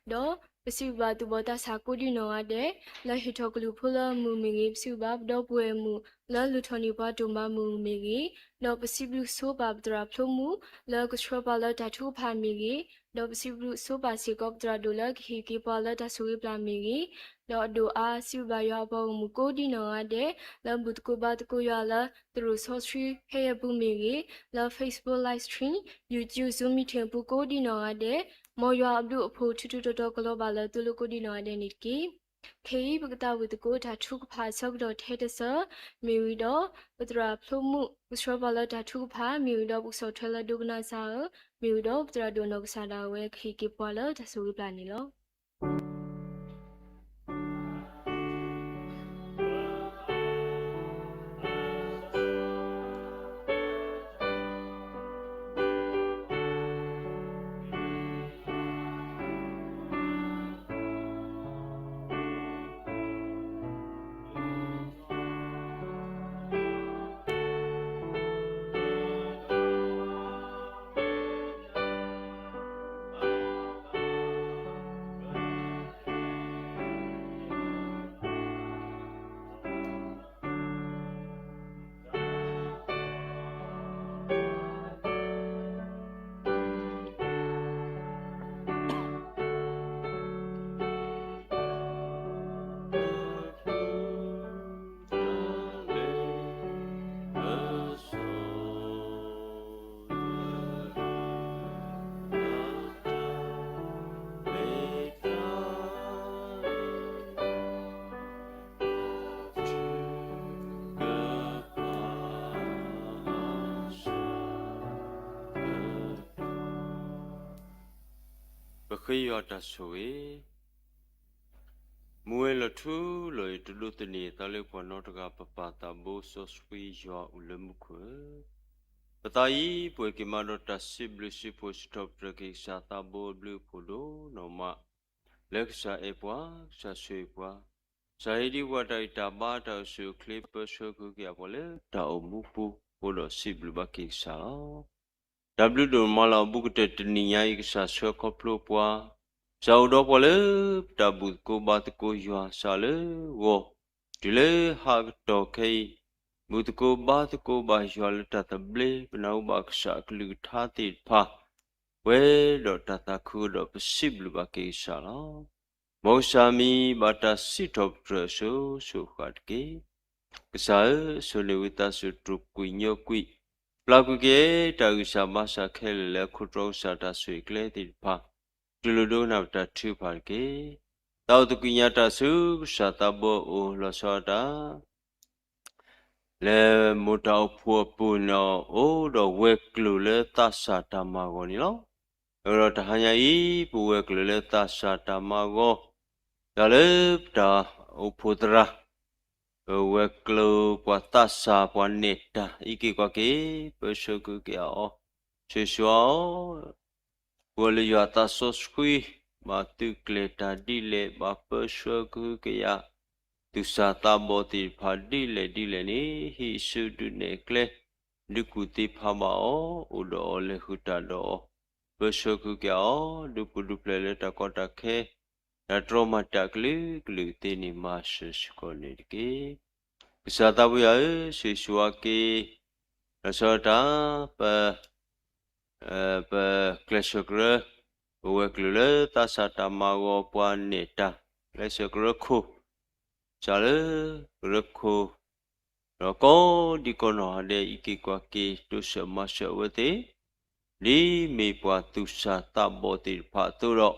ဒီးပစံးဘၣ်သူၣ်ဘီၣ်သးစၢ်ကိးဒံနီၢ်ဂၤဒဲး လၢဟ့ၣ်ထီၣ်ကလုၢ်ဖိလၢအမုာ်မ့ၢ်ဂ့ၤ, ပစံးဘၣ်ပဒီပုၢ်ဝဲၢ်မုၣ်လၢလူၤထီၣ်န့ၢ်ပှၤတိၢ်မၤမုာ်မ့ၢ်ဂ့ၤ, ဒီးပစံးဘျုးဆိပာ်ပသရၣ်ဖျိမုၣ်လၢကဆှၢပှၤလၢတၢ်ထုကဖၣ်မ့ၢ်ဂ့ၤ, ဒီးပစံးဘျုးဆိပာ်စ့ၢ်ကီးပသရၣ်ဒိၣ်လၢကဟ့ၣ်က့ၤပှၤလၢတၢ်ဆိၣ်ဂ့ၤပျၢ်မ့ၢ်ဂ့ၤ, ဒီးအဒိၣ်အါစံးဘၣ်ယွၤအပှၤဂီၢ်မုၢ်ကိးဒံနီၢ်ဂၤဒဲး လၢဘူၣ်သကိးဘါသကိးယွၤလၢ သရိာ်စီဆှံဖဲအံၤအပူၤမ့ၢ်ဂ့ၤ, လၢ Facebook live stream, YouTube, Zoom meeting အပူၤကိးဒံနီၢ်ဂၤဒဲး, မ်ယွၤအဘျုးအဖှိၣ်ထူးထူးတီၤတီၤကလီၤဘၣ်လၢသုလိၤကိးဒံနီၢ်ဂၤဒဲးန့ၣ်တက့ၢ်. ခဲအံၤပကသးဝံၣ်သကိးတၢ်ထုကဖၣ်အဆၢကတီၢ်ထဲတစၢၤ, မ့ၢ်ဝံၤဒီး ပသရၣ်ဖျိမုၣ်ကဆှၢပှၤလၢတၢ်ထုကဖၣ်, မ့ၢ်ဝံၤဒီးပကဆီၣ်ထွဲလၢဒိကနၣ်စၢ်ဧၢ, မ့ၢ်ဝံၤဒီးပသရၣ်ဒိၣ်အနီၢ်ကစၢ်ဒၣ်ဝဲကဟ့ၣ်က့ၤပှၤလၢတၢ်ဆိၣ်ဂ့ၤပျၢ်န့ၣ်လီၤ. ပဃ့ယွၤတၢ်ဆိၣ်ဂ့ၤ, မူဝဲလီၤထူလီၤယိာ်တဒိးသန့ၤအသးလၢပှၤနီတဂၤ ပပၢ်သးဘိစီဆှံယွၤအိၣ်လၢမူခိၣ်ဧၢ, ပသးအံၤပှဲၤက့ၤမးဒီးတၢ်စံးဘျုးစံးဖှိၣ် စံးထီၣ်ပတြၢၤက့ၤကစၢ်သးဘိအဘျုးအဖှိၣ်ဒိၣ်နီၢ်မး, လၢကစၢ်အဲၣ်ပှၤ, ကစၢ်ဆိၣ်ဂ့ၤပှၤ, ကစၢ်ဟ့ၣ်ဒံးပှၤတၢ်ဂံၢ်တၢ်ဘါတၢ်အိၣ်ဆူၣ်အိၣ်ချ့ ပၢဆှၢကဟုကယာ်ပှၤလၢတၢ်အိၣ်မူပူၤ အိၣ်ဒီးစံးဘျုးဘၣ်က့ၤကစၢ်လီၤ. တၢ်ဘျုးဒိၣ်မးလၢအဘူးကတၢၢ်တနံၤညါအံၤ ကစၢ်ဆှၢခီဖျိပှၤ, ကစၢ်အိၣ်ဒီးပှၤလၢပတၢ်ဘူၣ်သကိးဘါသကိးယွၤ ကစၢ်လၢဂီၤ, တုၤလၢဟးကတီၢ်ခဲအံၤ, ဘူၣ်သကိးဘါသကိးဘၣ်ယွၤလၢတၢ်သဘျ့ ပနၢ်ဟူဘၣ်ကစၢ်အကလုၢ်ကထါသ့ၣ်တဖၣ်, ပှဲၤဒီးတၢ်သးခုဒီးပစံးဘျုးဘၣ်က့ၤကစၢ်လီၤ. မ်ကစၢ်မံၤဘၣ်တၢ်စံးထီၣ်ပတြၢၤအစိၤစိၤဃၣ်တက့ၢ်. ကစၢ်ဧၢ, စိၤန့ၢ်ဝံသးစူၤတြူာ်ကွံာ်ညိကွံာ်, ပျၢ်ကွံာ်က့ၤတၢ်ဂံၢ်စၢ်ဘါစၢ်ခဲလၢာ်လၢအခိးတြီကစၢ်တၢ်ဆိၣ်ဂ့ၤကျဲသ့ၣ်တဖၣ်, တူၢ်လိာ်ဒိကနၣ်ပတၢ်ထုကဖၣ်တက့ၢ်. သးအိၣ်သကိးညါတၢ်ဆူကစၢ်သးဘိအအိၣ် လီၤဆီဒၣ်တၢ် လၢမိၢ်တၢ်အိၣ်ဖှိၣ်အပူၤန့ၣ် အိၣ်ဒီးဝဲၤကျိၤလၢသးစၢ်တၢ်မၤဂီၤန့ၣ်လီၤ. အဃိဒီးတဟါညါအံၤ ပဝဲၤကျိၤလၢသးစၢ်တၢ်မၤဂီၤ, တၢ်လၢပတၢ်အိၣ်ဖှိၣ်သရၣ်, ပဝဲၤကျိၤပှၤသးစၢ်ပှၤနဲၣ်တၢ်အံးက့ၤကွၢ်က့ၤ, ပၢဆှၢကဟုကယာ်အီၤ, ဆိၣ်ဂ့ၤဆိၣ်ဝါအီၤ ပှၤလၢယွၤအသးစီဆှံ, ဘၣ်သုးကျဲၤတၢ်ဒ်လဲၣ် ဘၣ်ပၢဆှၢကဟုကယာ်, သူၣ်စၢ်သးဘီၣ်သ့ၣ်တဖၣ်ဒ်လဲၣ်ဒ်လဲၣ်န့ၣ် ဟံးစုဒုးနဲၣ်ကျဲ, ဒုးကူၣ်သ့ဖးဘၣ်အီၤ, အိၣ်ဒီးအီၤလဲၤဃုာ်တၢ်ဒီးအီၤ, ပၢဆှၢကဟုကယာ်အီၤ, ဒုးပူၤဒုးဖျဲးလၢတၢ်ကီတၢ်ခဲ, တၢ်တြီမၤတၢ်ကလုာ်ကလုာ်သ့န့ၣ် မၤစၢၤစ့ၢ်ကီးန့ၣ်တက့ၢ်. ကစၢ်သးပှၢ်ယွၤဧၢ, ဆိၣ်ဂ့ၤဆိၣ်ဝါက့ၤ လီၤဆီဒၣ်တၢ် ပ ပကျဲးစၢးကရၢ, ပဝဲၤကျိၤလၢသးစၢ်တၢ်မၤဂီၤပှၤနဲၣ်တၢ်, ကျဲးစၢးကရၢခိၣ်, စးလၢကရၢခိၣ်, ဒီးကိးဒံကိးနီၢ်ဂၤဒဲး အံးက့ၤကွၢ်က့ၤ တိစၢၤမၤစၢၤအဝဲသ့ၣ်, ဒ်မ့ၢ်ပှၤသူၣ်စၢ်သးဘီၣ်သ့ၣ်တဖၣ်အသိးဒီး,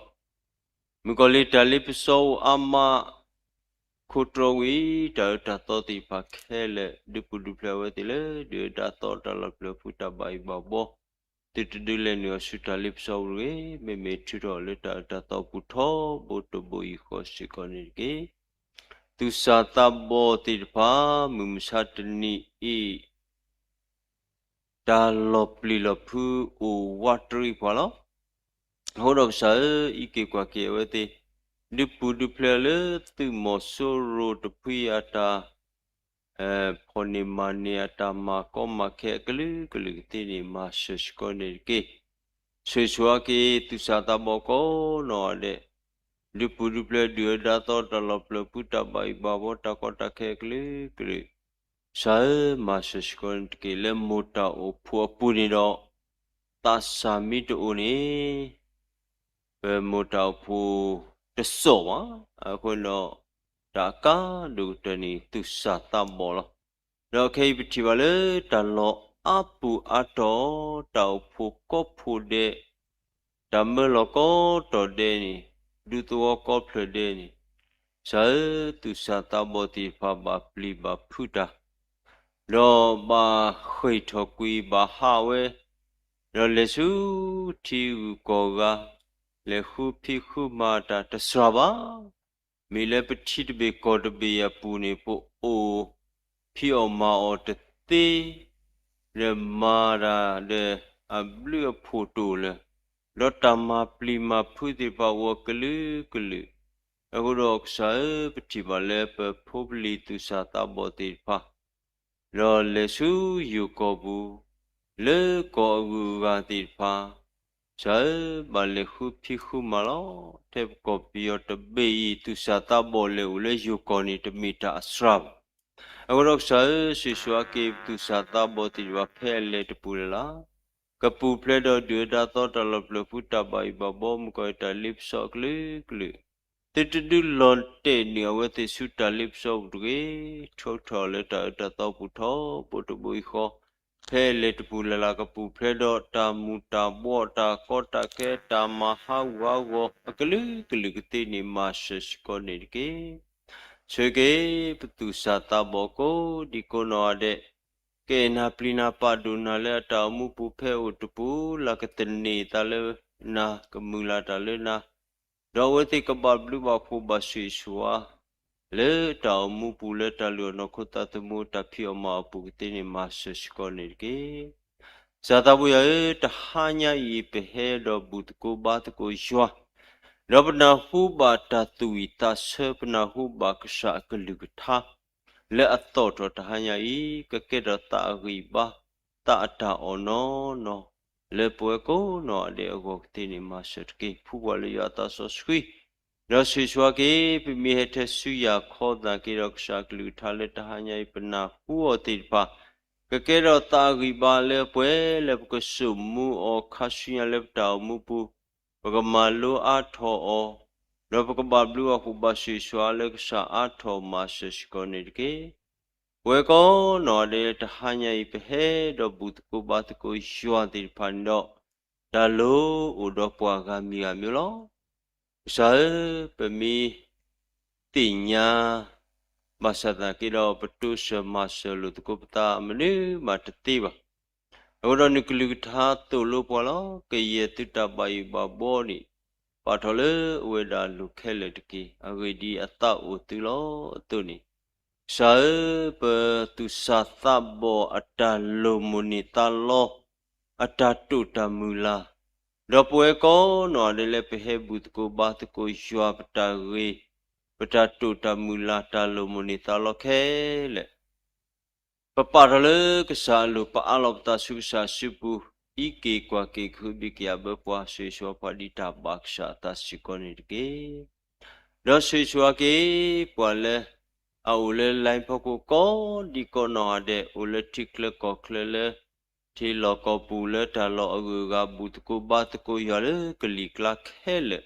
မုၣ်ကီၢ်လံၤတၢ်လ့ပစီအိၣ်အါမး, ခိးတြီဝံၤ တၢ်အၢတၢ်သီသ့ၣ်တဖၣ်ခဲလၢာ် ဒုးပူၤဒုးဖျဲးအဝဲသ့ၣ်လၢ ဒုၣ်ဒါသီတၢ်လီၤပျၢၤဖုတၢ်ဘၣ်ယိၣ်ဘၣ်ဘီ, သုတဒုးလဲၤနုာ်အီၤဆူတၢ်လ့ပစီပူၤတဂ့ၤ. မ့မ့ၢ်ထုးထီၣ်လၢတၢ်အၢတၢ်သီပူၤထီဘိတဘိအံၤဃီစ့ၢ်ကီးန့ၣ်တက့ၢ်. သူၣ်စၢ်သးဘီၣ်သ့ၣ်တဖၣ် မုၢ်မဆါတနံၤအံၤ တၢ်လီၤပျံၤလီၤဖုးအိၣ်ဝးတရံးပှၤလီၤ. အဃိဒီးကစၢ်ဧၢ, အံးက့ၤကွၢ်က့ၤအဝဲသ့ၣ်, ဒုးပူၤဒုးဖျဲးလၢသုးမီၤစိရိၤတဖုအတၢ် ဖီၣ်န့ၢ်မၤန့ၢ်အတၢ်မၤကီမၤခဲအကလုာ်ကလုာ်ကသ့န့ၣ် မၤစၢၤစ့ၢ်ကီးန့ၣ်တက့ၢ်. ဆှၢဆှါက့ၤ သူၣ်စၢ်သးဘီၣ်ကိးနီၢ်ဂၤဒဲး, ဒုးပူၤဒုးဖျဲးဒုၣ်အၢဒါသီတၢ်လီၤပျၢၤဖုတၢ်ဘၣ်ယိၣ်ဘၣ်ဘီတၢ်ကီတၢ်ခဲအကလုာ်ကလုာ်, ကစၢ်ဧၢ, မၤစၢၤစ့ၢ်ကီးန့ၣ်တက့ၢ်. လၢမိၢ်တၢ်အိၣ်ဖှိၣ်အပူၤန့ၣ်ဒီး သးစၢ်မ့ၢ်တအိၣ်န့ၣ် ပမိၢ်တၢ်အိၣ်ဖှိၣ်တစိၢ်ဘၣ်. အဃိန့ၣ်ဒီး တၢ်အကါဒိၣ်ကတၢၢ်န့ၣ် သူၣ်စၢ်သးဘီၣ်လီၤ. ဒီးခဲအံၤပထံၣ်ဘၣ်လၢတၢ်လီၢ်အါပူၤအါတီၢ်, တၢ်အိၣ်ဖှိၣ်ကိးဖှိၣ်ဒဲး, တၢ်မၢလီၤကိးတီၢ်ဒဲးန့ၣ်, ဒူသဝီကိးဖျၢၣ်ဒဲးန့ၣ်, ကစၢ်ဧၢ, သူၣ်စၢ်သးဘီၣ်သ့ၣ်တဖၣ်ဘၣ်ပျံၤဘၣ်ဖုးတၢ် ဒီးဘၣ်ဃ့ၢ်ထီၣ်ကွံာ်ဘၣ်ဟးဝဲ, ဒီးလဲၤဆူထံဂုၤကီၢ်ဂၤ, လဲၤဃုဖံးဃုမၤတၢ်တစှၤဘၣ်. မ့ၢ်လၢပထံတဘ့ၣ်ကီၢ်တဘ့ၣ်အပူၤန့ၣ် ပအိၣ်ဖံးအီၣ်မၤအီၣ်တသ့, ဒီးမၤတၢ်ဒီးအဘျုးအဖှိၣ်တအိၣ်လၢၤ, ဒီးတၢ်မၤပျံၤမၤဖုးသ့ၣ်တဖၣ်အိၣ်အကလုာ်ကလုာ်. အဃိဒီးကစၢ်ဧၢ, ပထံၣ်ဘၣ်လၢပဖိပလံၤသူၣ်စၢ်သးဘီၣ်သ့ၣ်တဖၣ် ဒီးလဲၤဆူယိၤကီၢ်ပူၤ, လၢကီၢ်အဂုၤအဂၤသ့ၣ်တဖၣ်, ကစၢ်ဧၢ, ဘၣ်လဲၤဃုဖံးဃုမၤလီၤ. ထဲပကီၢ်ပယီၤတဘ့ၣ်အံၤ သူၣ်စၢ်သးဘီၣ်လဲၤအိၣ်လၢယိၤကီၢ်န့ၣ် တမ့ၢ်တၢ်အစှၤဘၣ်. အဃိဒီးကစၢ်ဧၢ, ဆှၢဆှါက့ၤပသူၣ်စၢ်သးဘီၣ်သ့ၣ်တဖၣ်ဖဲအလဲၤတပူၤလၢ်လၢ်, ကပူၤဖျဲးဒီးဒုၣ်အၢဒါသီတၢ်လီၤပျၢၤဖုတၢ်ဘၣ်ယိၣ်ဘၣ်ဘီမုၢ်ကီၢ်အံၤတၢ်လ့ပစီအကလုာ်ကလုာ်, သုတဒုးလီၤတဲာ်နုာ်အဝဲသ့ၣ်ဆူတၢ်လ့ပစီပူၤတဂ့ၤ. ထုးထီၣ်လၢတၢ်အၢတၢ်သီပူၤထီဘိတဘိအံၤဃီ, ဖဲအလဲၤတပူၤလၢ်လၢ် ကပူၤဖျဲးဒီးတၢ်မူၤတၢ်ဘှီးတၢ်ကီတၢ်ခဲတၢ်မၤဟးဂူာ်ဟးဂီၤအကလုာ်ကလုာ်ကသ့န့ၣ် မၤစၢၤစ့ၢ်ကီးန့ၣ်တက့ၢ်. ဆှၢက့ၤပသူၣ်စၢ်သးဘီၣ်ကိးဒံကိးနီၢ်ဂၤဒဲး, ကအဲၣ်နၤပျံၤနၤပာ်ဒိၣ်နၤလၢအတၢ်အိၣ်မူပူၤဖဲအိၣ်တပူၤလၢ် ကသန့ၤသးလၢနၤ ကမုၢ်လၢ်တၢ်လၢနၤ, ဒီးအဝဲသ့ၣ်ကဘၣ်ဘျုးဘၣ်ဖှိၣ်ဘၣ်ဆိၣ်ဂ့ၤဆိၣ်ဝါ လၢတၢ်အိၣ်မူပူၤလၢတၢ်လုၢ်အီၣ်နီၢ်ခိသးသမူတၢ်ဖံးအီၣ်မၤအီၣ်ပူၤကသ့န့ၣ် မၤစၢၤစ့ၢ်ကီးန့ၣ်တက့ၢ်. ကစၢ်သးဘိယွၤဧၢ, တဟါညါအံၤ ပဟဲဒီးဘူၣ်သကိးဘါသကိးယွၤ, ဒီးပနၢ်ဟူဘၣ်တၢ်သူၣ်ဝံၣ်သးဆၢ ပနၢ်ဟူဘၣ်ကစၢ်အကလုၢ်ကထါ လၢအသီၣ်ထီၣ်တဟါညါအံၤ ကကဲထီၣ်သးအဂံၢ်ဘါ သးအတၢ်အီၣ်နီၢ်နီၢ် လၢပဝဲကိးနီၢ်ဂၤဒဲးအဂီၢ်ကသ့န့ၣ် မၤစၢၤတက့ၢ်. ဖှူပှၤလၢယွၤအသးစီဆှံ, ဒီးဆိၣ်ဂ့ၤဆိၣ်ဝါက့ၤ ပမ့ၢ်ဟဲထဲဆူယၤခီသနာ်က့ဒီး ကစၢ်အကလုၢ်ကထါလၢတဟါညါအံၤ ပနၢ်ဟူအီၤသ့ၣ်တဖၣ် ကကဲထီၣ်သးအဂံၢ်ဘါလၢပှဲၤလၢပကစိာ်မူအီၤခါဆူညါလၢပတၢ်အိၣ်မူပူၤ, ပကမၤလိအါထီၣ်အီၤ, ဒီးပကဘၣ်ဘျုးဘၣ်ဖှိၣ်ဘၣ်ဆိၣ်ဂ့ၤဆိၣ်ဝါလၢကစၢ်အါထီၣ်မၤစၢၤစ့ၢ်ကီးန့ၣ်တက့ၢ်. ပဝဲကိးနီၢ်ဂၤဒဲး တဟါညါအံၤ ပဟဲဒီးဘူၣ်သကိးဘါသကိးယွၤသ့ၣ်တဖၣ်န့ၣ်ဒီး တၢ်လိအိၣ်ဒီးပှၤဂၤမံၤဂၤမံၤလီၤ. ကစၢ်ဧၢ, ပမ့ၢ်သ့ၣ်ညါ ဘၣ်ဆၣ်သနာ်က့ဒီး ပတိစၢၤမၤစၢၤလိာ်သကိးပသးမနုၤမးတသ့ဘၣ်. အဃိဒီးနကလုၢ်ကထါသိၣ်လိပှၤလီၤ. ကယဲၢ်သုတၢ်ဘၣ်ယိၣ်ဘၣ်ဘီန့ၣ် ပာ်ထီၣ်လၢအဝဲဒၣ်အလိၤခဲလၢာ်တက့ၢ်. အဂ့ၢ်ဒ်အသးအိၣ်သုလီၤအသိးန့ၣ်, ကစၢ်ဧၢ, ပသူၣ်စၢ်သးဘီၣ်အတၢ်လိၤမိၣ်န့ၢ်သးလီ, အတၢ်တိာ်တၢ်မုၢ်လၢ်, ဒီးပဝဲကိးနီၢ်ဂၤဒဲးလၢပဟဲဘူၣ်သကိးဘါသကိးယွၤပတၢ်ဂ့ၤ, ပတၢ်တိာ်တၢ်မုၢ်လၢ် တၢ်လိၤမိၣ်န့ၢ်သးလီခဲလၢာ် ပပာ်ထီၣ်လၢကစၢ်အလိၤ ပအးလီၤပသးဆူကစၢ်စုပူၤ, အံးက့ၤကွၢ်က့ၤကဟုဘံၣ်ကယာ်ဘၢပှၤ ဆိၣ်ဂ့ၤဆိၣ်ဝါပှၤဒ်တၢ်ဘၣ်ကစၢ်အသးစ့ၢ်ကီးန့ၣ်တက့ၢ်. ဒီးဆိၣ်ဂ့ၤဆိၣ်ဝါက့ၤ ပှၤလၢအအိၣ်လၢ line ဖီခိၣ်ကိးဒံကိးနီၢ်ဂၤဒဲး အိၣ်လၢထံချၢကီၢ်ချၢလၢ ထံလီၢ်ကီၢ်ပူၤလၢတၢ်လီၢ်အဂုၤအဂၤ ဘူၣ်သကိးဘါသကိးယွၤလၢကလံၤကျါခဲလၢာ်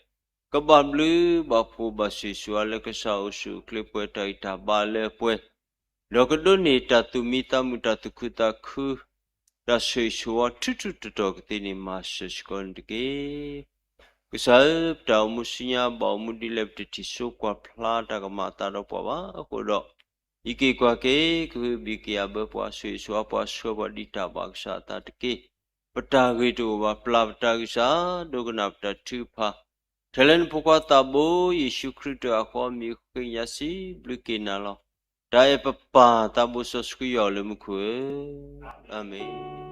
ကဘၣ်ဘျုးဘၣ်ဖှိၣ်ဘၣ်ဆိၣ်ဂ့ၤဆိၣ်ဝါလၢကစၢ်အိၣ်ဆူၣ်အိၣ်ချ့ပှဲၤတၢ်ဂံၢ်တၢ်ဘါလၢပှဲၤ, ဒီးကဒိးန့ၢ်တၢ်သူၣ်မံသးမုာ်တၢ်သူၣ်ခုသးခု, တၢ်ဆိၣ်ဂ့ၤဆိၣ်ဝါထူထူတီတီကသ့န့ၣ် မၤစၢၤစ့ၢ်ကီးန့ၣ်တက့ၢ်. ကစၢ်ဧၢ, ပတၢ်အိၣ်မူဆူညါဘၣ်အိၣ်မူဒ်လဲၣ် ပတထံၣ်စိကွၢ်ဖျါတၢ်ကမၤအသးဒီးပှၤဘၣ်. အဃိဒီး အံးက့ၤကွၢ်က့ၤ ကဟုကယာ်ဘၢပှၤ ဆိၣ်ဂ့ၤဆိၣ်ဝါပှၤ ဆှၢပှၤဒ်တၢ်ဘၣ်ကစၢ်အသးတက့ၢ်. ပတၢ်ဂ့ၢ်တအိၣ်ဘၣ် ပျၢ်ပတၢ်ဂံၢ်စၢ် ဒိကနၣ်ပတၢ်ထုကဖၣ် ထဲလၢနဖိခွါသးဘိ ယ့ၣ်ၡူးခရံာ်အဃိ မံၤဃ့ညါစံး ဘျုးက့ၤနၤလီၤ. တၢ်အဲၣ်ပပၢ်သးဘိစီဆှံယွၤအိၣ်လၢမူခိၣ်ဧၢ, အၤမ့ၣ်.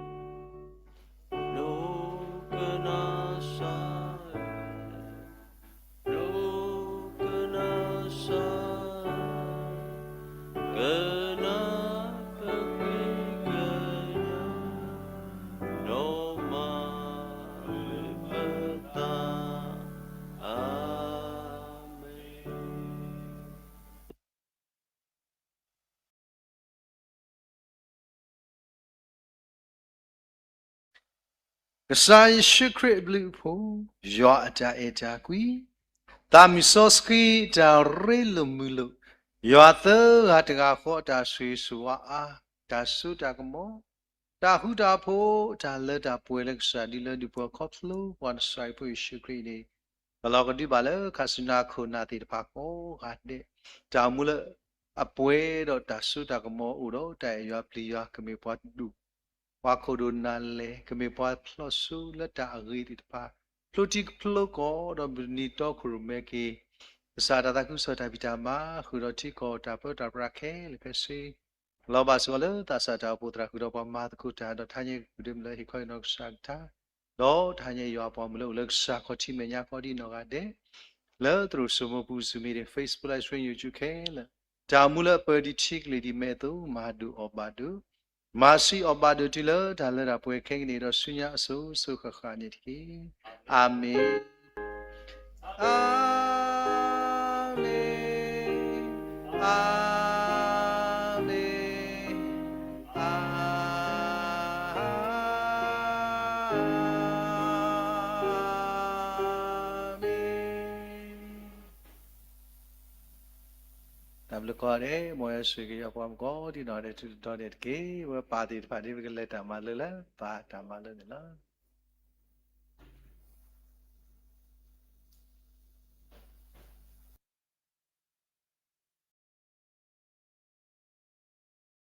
ကစၢ်ယ့ၣ်ၡူးခရံာ်အဘျုးအဖှိၣ်, ယွၤအတၢ်အဲၣ်တၢ်ကွံ, သးမုၢ်စီဆှံအတၢ်ရ့လိာ်မုာ်လိာ်, ယွၤသၢဂၤတဂၤဃီအတၢ်ဆိၣ်ဂ့ၤဆိၣ်ဝါအါ, တၢ်စိတၢ်ကမီၤ, တၢ်ဃူတၢ်ဖိး, တၢ်လၢတၢ်ပှဲၤလၢကစၢ်ဒ်လၢဒုးပှၤခီဖျိပှၤ နစၢ်ယွၤဖိယ့ၣ်ၡူးခရံာ်န့ၣ်, ကလီၤကဒုဘၣ်လၢခါဆူညါခိၣ်နၢ်သ့ၣ်တဖၣ်ကိးဂၤဒဲး, တၢ်အိၣ်မူလၢအပှဲၤဒီးတၢ်စိတၢ်ကမီၤအိၣ်ဒီး တၢ်အဲၣ်ယွၤပျံၤယွၤ ကမ့ၢ်ပှၤဒူၣ် ပှၤခိၣ်ဒိၣ်နၢ်လဲၢ်, ကမ့ၢ်ပှၤဖျီၣ်စိလၢတၢ်အဂ့ၤသ့ၣ်တဖၣ်, ဖျိထံဖျိကီၢ်ဒီးမုၢ်နံၤတီခိၣ်ရိၣ်မဲက့ၤ, ကစၢ်တၢ်သးခုကစီၣ်တၢ်ဖံးတၢ်မၤ ဃုာ်ဒီးထံကီၢ်တၢ်ပၢတၢ်ပြးခဲလၢာ်ခဲဆ့ လီၤဘၣ်စ့ၢ်ကီးလၢသးစၢ်တၢ်အိၣ်ဖှိၣ်သရၣ်ဃုာ်ဒီးပှၤမၤသကိးတၢ်ဒီး ထါညါက့ၤကဒုမုၢ်လၢဟ့ၣ်ခီဟ့ၣ်နီၤကစၢ်ကထါ, ဒီးထါညါယွၤအပှၤမုၣ်လၢအိၣ်လၢကစၢ်ခီၣ်ထံးမဲာ်ညါခီဒ်နီၢ်ဂၤဒဲး, လၢသရိာ်စိမိၢ်ပူၤ Zoom meeting, Facebook Live Stream, YouTube ခဲလၢာ်, တၢ်အိၣ်မူလၢအပၢၤဒံးထံကလ့ၢ်ဒံးမဲာ်အသိး မၤဒိၣ်အီၣ်ဘၣ်ဒိး မၤဆံးအီၣ်ဘၣ်ဒိးတုၤလၢတၢ်လၢတၢ်ပှဲၤခဲကနံၣ်ဒီးဆူညါအစိၤစိၤဃၣ်ဃၣ်န့ၣ်တက့ၢ်. အၤမ့ၣ်, အၤမ့ၣ်, အၤမ့ၣ်, အၤမ့ၣ်. တၢ်ဘျုးကိးဂၤဒဲး, မ်ယွၤဆိၣ်ဂ့ၤက့ၤယွၤပှၤမုၣ်ကိးဒံနီၢ်ဒဲး ထူးထူးတီၤတီၤန့ၣ်တက့ၢ်. ဝဲပၢ်သ့ၣ်တဖၣ်ဒ်ပကလဲၤတၢ်မၤလၢလၢ ပၢ်တၢ်မၤလၢန့ၣ်လီၤ.